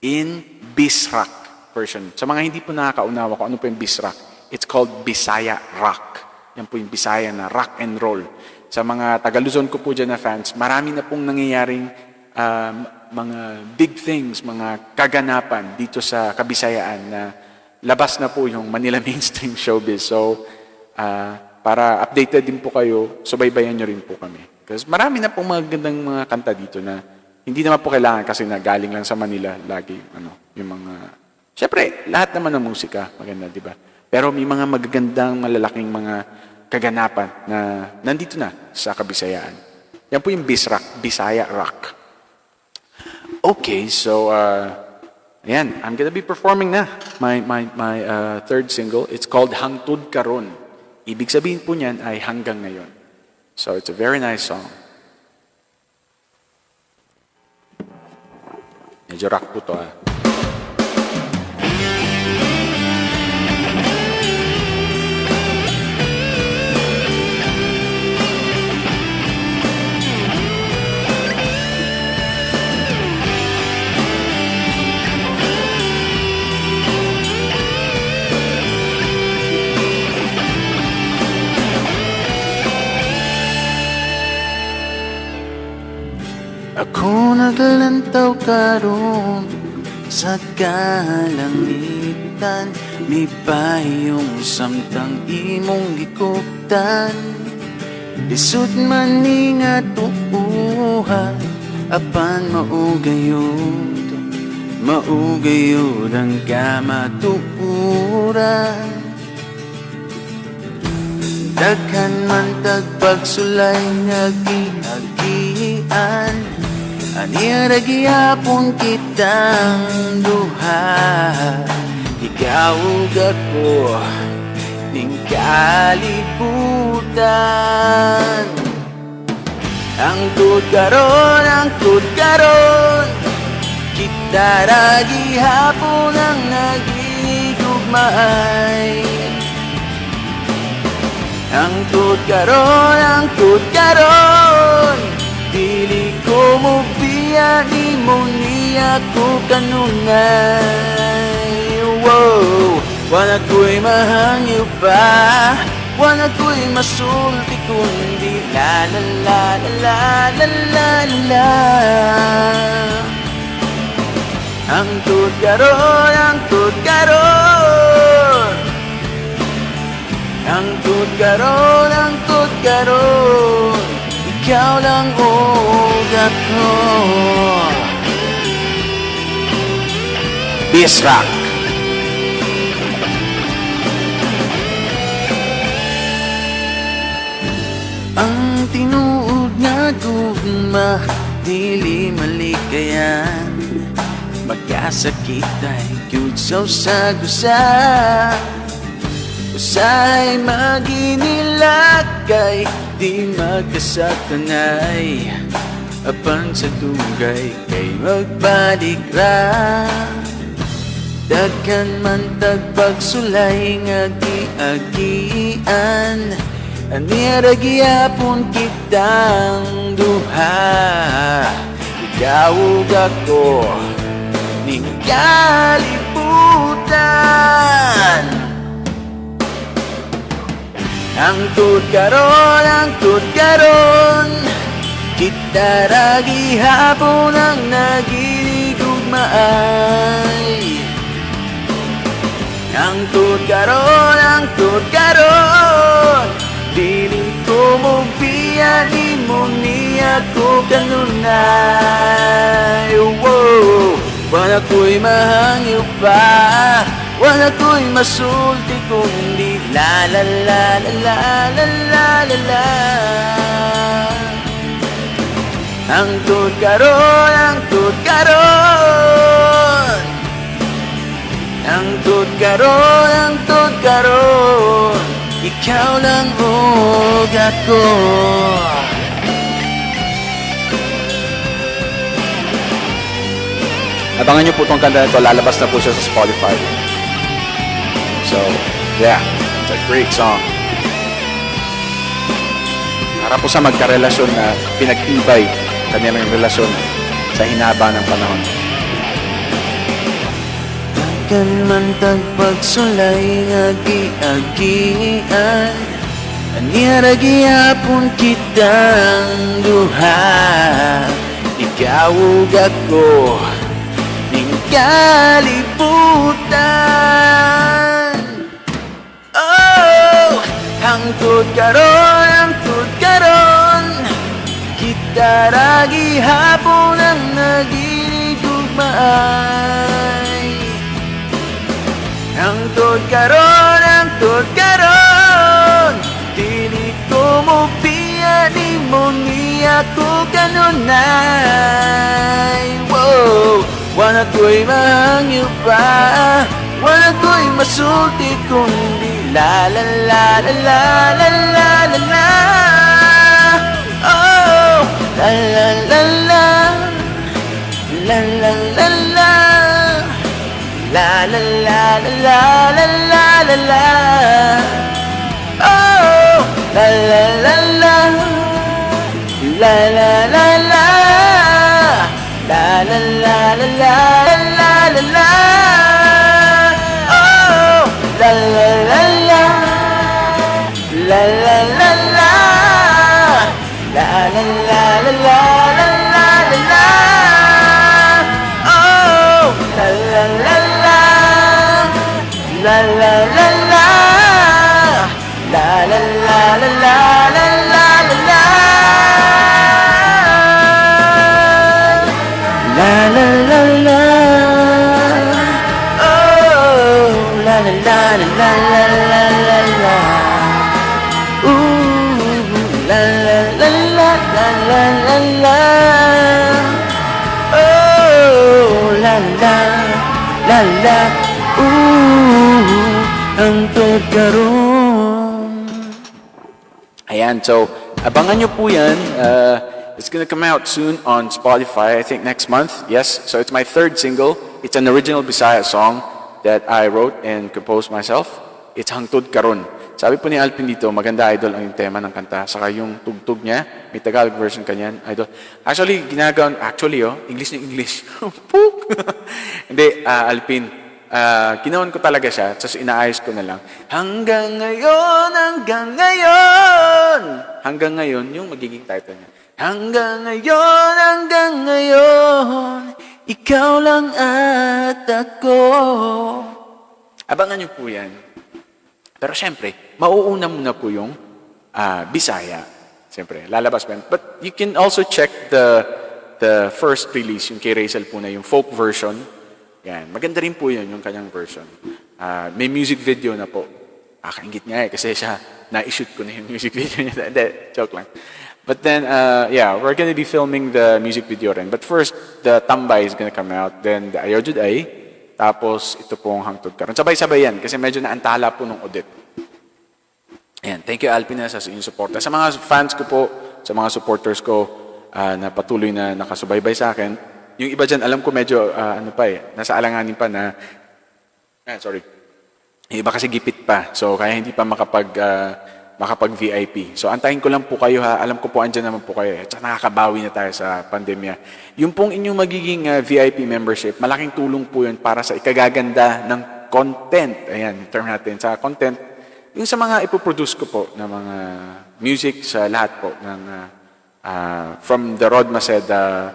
in Bisrak version. Sa mga hindi po nakakaunawa kung ano po yung Bisrak, it's called Bisaya Rock. Yan po yung Bisaya na rock and roll. Sa mga taga-Luzon ko po dyan na fans, marami na pong nangyayaring mga big things, mga kaganapan dito sa Kabisayaan na labas na po yung Manila mainstream showbiz. So, para updated din po kayo, subaybayan nyo rin po kami. Kasi marami na pong magandang mga kanta dito na hindi naman po kailangan kasi na galing lang sa Manila lagi ano, yung mga... Siyempre, lahat naman ng musika maganda, di ba? Pero may mga magagandang, malalaking mga kaganapan na nandito na sa Kabisayaan. Yan po yung Bisrak, Bisaya Rock. Okay, so, ayan, I'm gonna be performing na my third single. It's called Hangtod Karon. Ibig sabihin po niyan ay hanggang ngayon. So it's a very nice song. Medyo rock po to ah. Ako naglantaw karon sa kalangitan, mipayong samtang imong gikuptan. Lisod man ni nga tuuha, apan maugayod, maugayod ang kamatuoran. Daghan man tagpagsulay nga giagian, aniya ra gihapon kitang duha. Ikaw ug ako ning kalibutan. Ang tud karon, kita ra gihapon ang nagigugmaay. Ang tud karon, dili ko mobiya, nimo niya ko kanunay. Wow, wala ko'y mahangyo pa, wala ko'y masulti kundi la la la la la la la la. Ang tud karon, ang tud karon, ang tud karon, ang tud karon, ikaw lang og ako. Bisrak. Ang tinuod nga gugma dili malikayan, magkasakit ay gyud sa usag-usa. Usahay maginilakay, di magkasatanay, apan sa dugay kay magbalik ra. Daghan man tagpagsulay nga giagian, aniya ra gihapon kitang duha. Ikaw ug ako ning kalibutan. Ang tud karon, kita ra gihapon ang nagigugmaay. Ang tud karon, dili ko mobiya, mobiya nimo niya ko kanunay. Whoa. Wala ko'y mahangyo pa, wala ko'y masulti kundi la la la la la la la la la. Hangtod karon, hangtod karon, hangtod karon, hangtod karon, ikaw lang ug ako. Abangan niyo po itong kanta na ito. Lalabas na po siya sa Spotify. So, yeah. It's a great song. Para po sa magkarelasyon na pinagtibay kanilang relasyon sa hinaba ng panahon. Tagan man tagpagsulay nga giagian, aniya ra gihapon kitang duha. Ikaw ug ako ning kalibutan. Oh, hangtod karon, hangtod karon, kita ra gihapon ang nagigugmaay. Hangtod karon, hangtod karon, dili ko mobiya nimo niya ko kanunay. Whoa. Wala ko'y mahangyo pa, wala ko'y masulti kundi la la la la la la la la la. Oh, la la la la, la la la la, la la la la la la la la la. Oh, la la la la, la la la la, la la la la la la la la. Oh, la la la la, la la la la, la la la la la la la la la. Oh, la la la la, la la la la, la la la la la la la la la. La la la la. Oh, la la la la la la la la. Ooh, la la la la la la la la. Oh, la la la la. Ooh, hangtod karon. Ayan, so abangan nyo po yan. It's gonna come out soon on Spotify, I think next month. Yes, so it's my third single. It's an original Bisaya song that I wrote and composed myself. It's Hangtod Karon. Sabi po ni Alvin dito, maganda, idol, ang tema ng kanta. Saka yung tugtog niya, may Tagalog version kanyan, idol. Actually, ginagawa, actually, oh, English na English. Puk! Hindi, Alpin, ginawan ko talaga siya, tapos inaayos ko na lang. Hanggang ngayon, hanggang ngayon! Hanggang ngayon, yung magiging title niya. Hanggang ngayon, hanggang ngayon, ikaw lang at ako. Abangan niyo po yan. Pero syempre, mauuna muna po yung Bisaya. Siyempre, lalabas pa yan. But you can also check the first release, yung kay Rachel po na yung folk version. Yan. Maganda rin po yun, yung kanyang version. May music video na po. Kakaingit nga eh, kasi siya, na-shoot ko na yung music video niya. Hindi, joke lang. But then, yeah, we're gonna be filming the music video rin. But first, the Tambay is gonna come out. Then, the Ayaw Jud Ay. Tapos, ito pong Hangtod Karon. Sabay-sabay yan, kasi medyo naantala po nung Odette. Ayan, thank you, Alpina, sa inyong suporta. Sa mga fans ko po, sa mga supporters ko na patuloy na nakasubaybay sa akin, yung iba dyan, alam ko medyo, ano pa eh, nasa alanganin pa na, sorry, yung iba kasi gipit pa. So, kaya hindi pa makapag-VIP. So, antayin ko lang po kayo ha. Alam ko po, andyan naman po kayo eh. At saka nakakabawi na tayo sa pandemya. Yung pong inyong magiging VIP membership, malaking tulong po yun para sa ikagaganda ng content. Ayan, yung term natin. Sa content, yung sa mga ipoproduce ko po na mga music sa lahat po ng from the Rod Maceda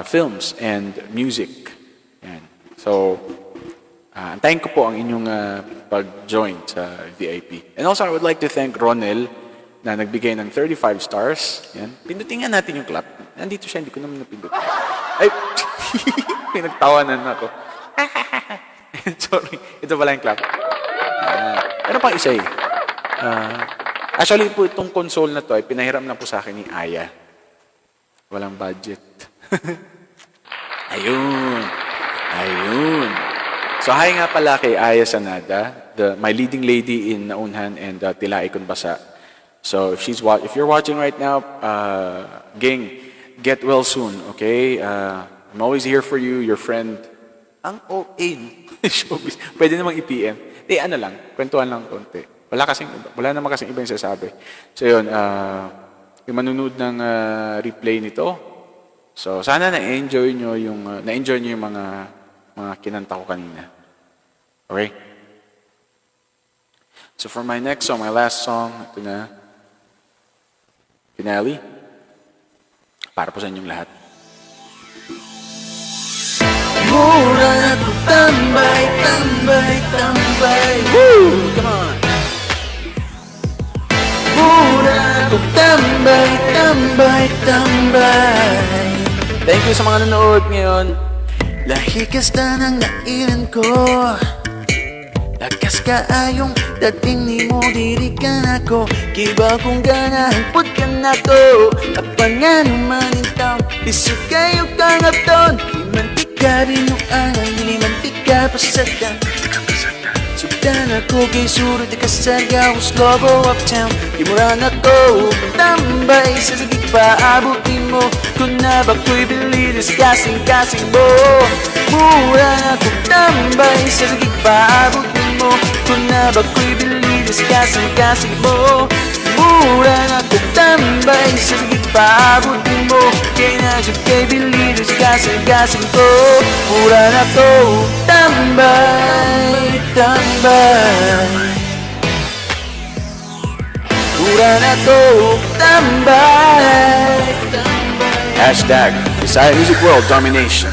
films and music. Ayan. So, antayin ko po ang inyong pag-join sa VIP. And also, I would like to thank Ronel na nagbigay ng 35 stars. Yan. Pindutin nga natin yung clap. Nandito siya, hindi ko naman napindot. Ay! Pinagtawanan ako. Sorry. Ito pala yung clap. Ah, meron pang isa eh. Ah, actually po, itong console na to ay pinahiram lang po sa akin ni Aya. Walang budget. Ayun. Ayun. So hi nga pala kay Aya Sanada, my leading lady in Naunhan and Tilai Kun Basa. So if you're watching right now, gang, get well soon, okay? I'm always here for you, your friend. Ang OA. Showbiz. Pwede namang i-PM. Di, ano lang, kwentuhan lang konti. Wala naman kasing iba yung sasabi. So yun, yung manunood ng replay nito, so sana na-enjoy nyo yung mga kinanta ko kanina. Okay? So for my next song, my last song, ito na, finale, para po sa inyong lahat. Mura na kong tambay, tambay, tambay. Woo! Come on! Mura na kong tambay, tambay, tambay. Thank you sa mga nanonood ngayon. Lahi kas tanang nailan ko. Lakas kaayong dating nimo diri ka nako. Kibaw kung ganahan pud ka nako. Apan nga naman intawon, lisod kayo kang abton. Di man tika binuangan, dili man tika pasagdan. Sugdan ako kay surot di kasarga slobo uptown. Di mo ran ako tambay sa sigig paabutin mo. Kung na ba ko'y bililis kasing-kasing mo. Mura na kong tambay sa sigig paabutin mo. Kung na ba ko'y bililis kasing-kasing mo. Mura na kong tambay sa sigig paabutin mo. Kay na jud kay bililis kasing-kasing ko. Mura na ko tambay, tambay. Mura na ko tambay. #BisayaMusicWorldDomination.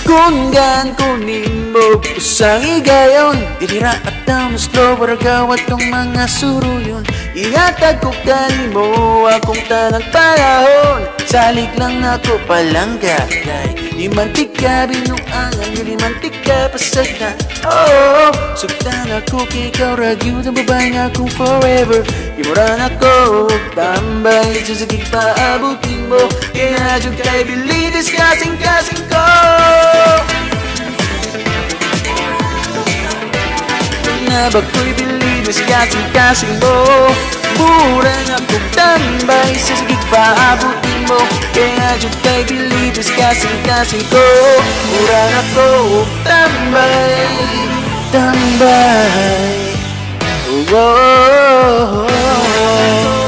Kung gan ko nimo usang higayon, dili ra ataw slow gawat tong mga suruyon. Ihatag ko kanimo akong tanang panahon. Salig lang ako palangga kay di man tika binuangan, dili man tika pasagdan. Oh, sugtan ako kay ikaw ra gyud ang babae nga akong forever. Di mo ran ako tambay sa sigig paabutin mo. Kaya na jud kay bilitis kasing-kasing ko. Na ba ko'y bilitis kasing-kasing mo. Mura na kong tambay sa sigig paabutin mo. Kaya jud kay bilitis kasing-kasing ko. Mura na ko tambay, tambay. Oh, oh, oh.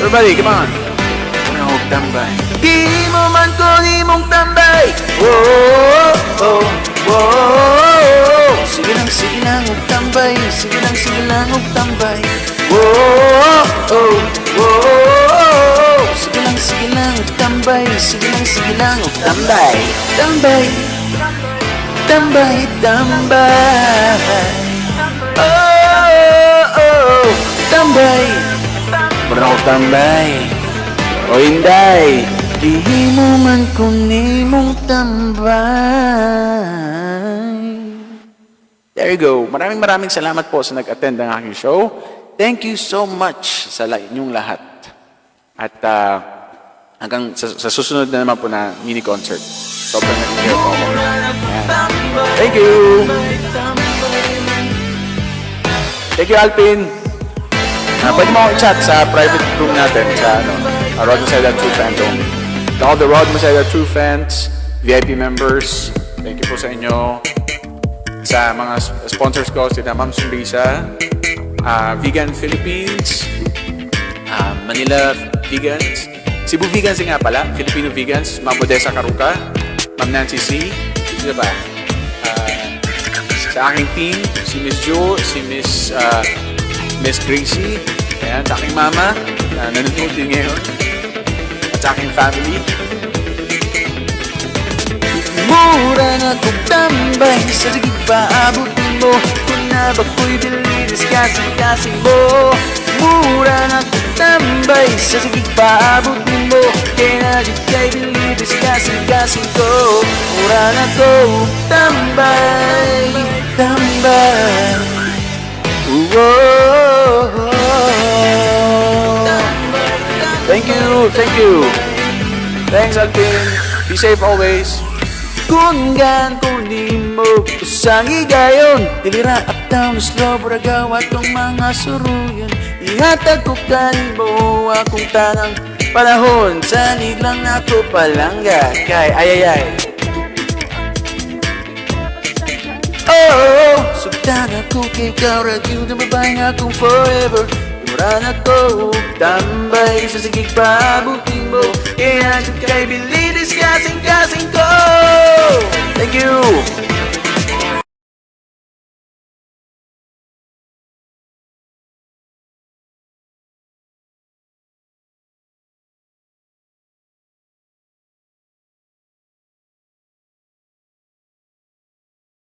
Everybody, come on. Mura og tambay. Di mo man ko nimong tambay. Oh. Sige lang, og tambay. Sige lang, og tambay. Oh. Sige lang, og tambay. Sige lang, og tambay. Tambay, tambay, tambay. Oh, tambay. Mura og tambay. O inday. Di mo man kung nimong tambay. There you go. Maraming maraming salamat po sa nag-attend ng aking show. Thank you so much sa inyong lahat. At hanggang sa susunod na naman po na mini concert. Sobrang nag-enjoy po ako. Ayan. Thank you! Thank you, Alpin! Pwede mo akong i-chat sa private room natin sa Rod Maceda True Fans only. To all the Rod Maceda True Fans, VIP members, thank you po sa inyo. Sa mga sponsors ko, sina Ma'am Sunrisa, Vegan Philippines, Manila Vegans, Cebu Vegans nga pala, Filipino Vegans, Ma'am Odessa Karuka, Ma'am Nancy C, sino ba? Sa aking team, si Miss Jo, si Miss Gracie, ayan, sa aking mama, na nanonood din ngayon, at sa aking family. Mura na kong tambay sa sigig paabutin mo. Kung na ba ko'y bililis kasing-kasing mo. Mura na tambay sa sigig paabot nimo. Kay na jud kay bilibis kasing-kasing ko. Mura na ko tambay, tambay. Whoa. Thank you, thank you. Thanks, Alpin. Be safe always. Kung gan ko nimo usang higayon, dili ra up down slow buragaw atong mga suruyon. Ihatag ko kanimo akong tanang panahon. Salig lang ako, palangga. Kay ay ay ay. Oh, sugtan ako kay ikaw ra gyud ang babae nga akong forever. Mura na ko tambay sa sigig paabutin mo. Kaya jud kay bililis kasing-kasing ko. Thank you.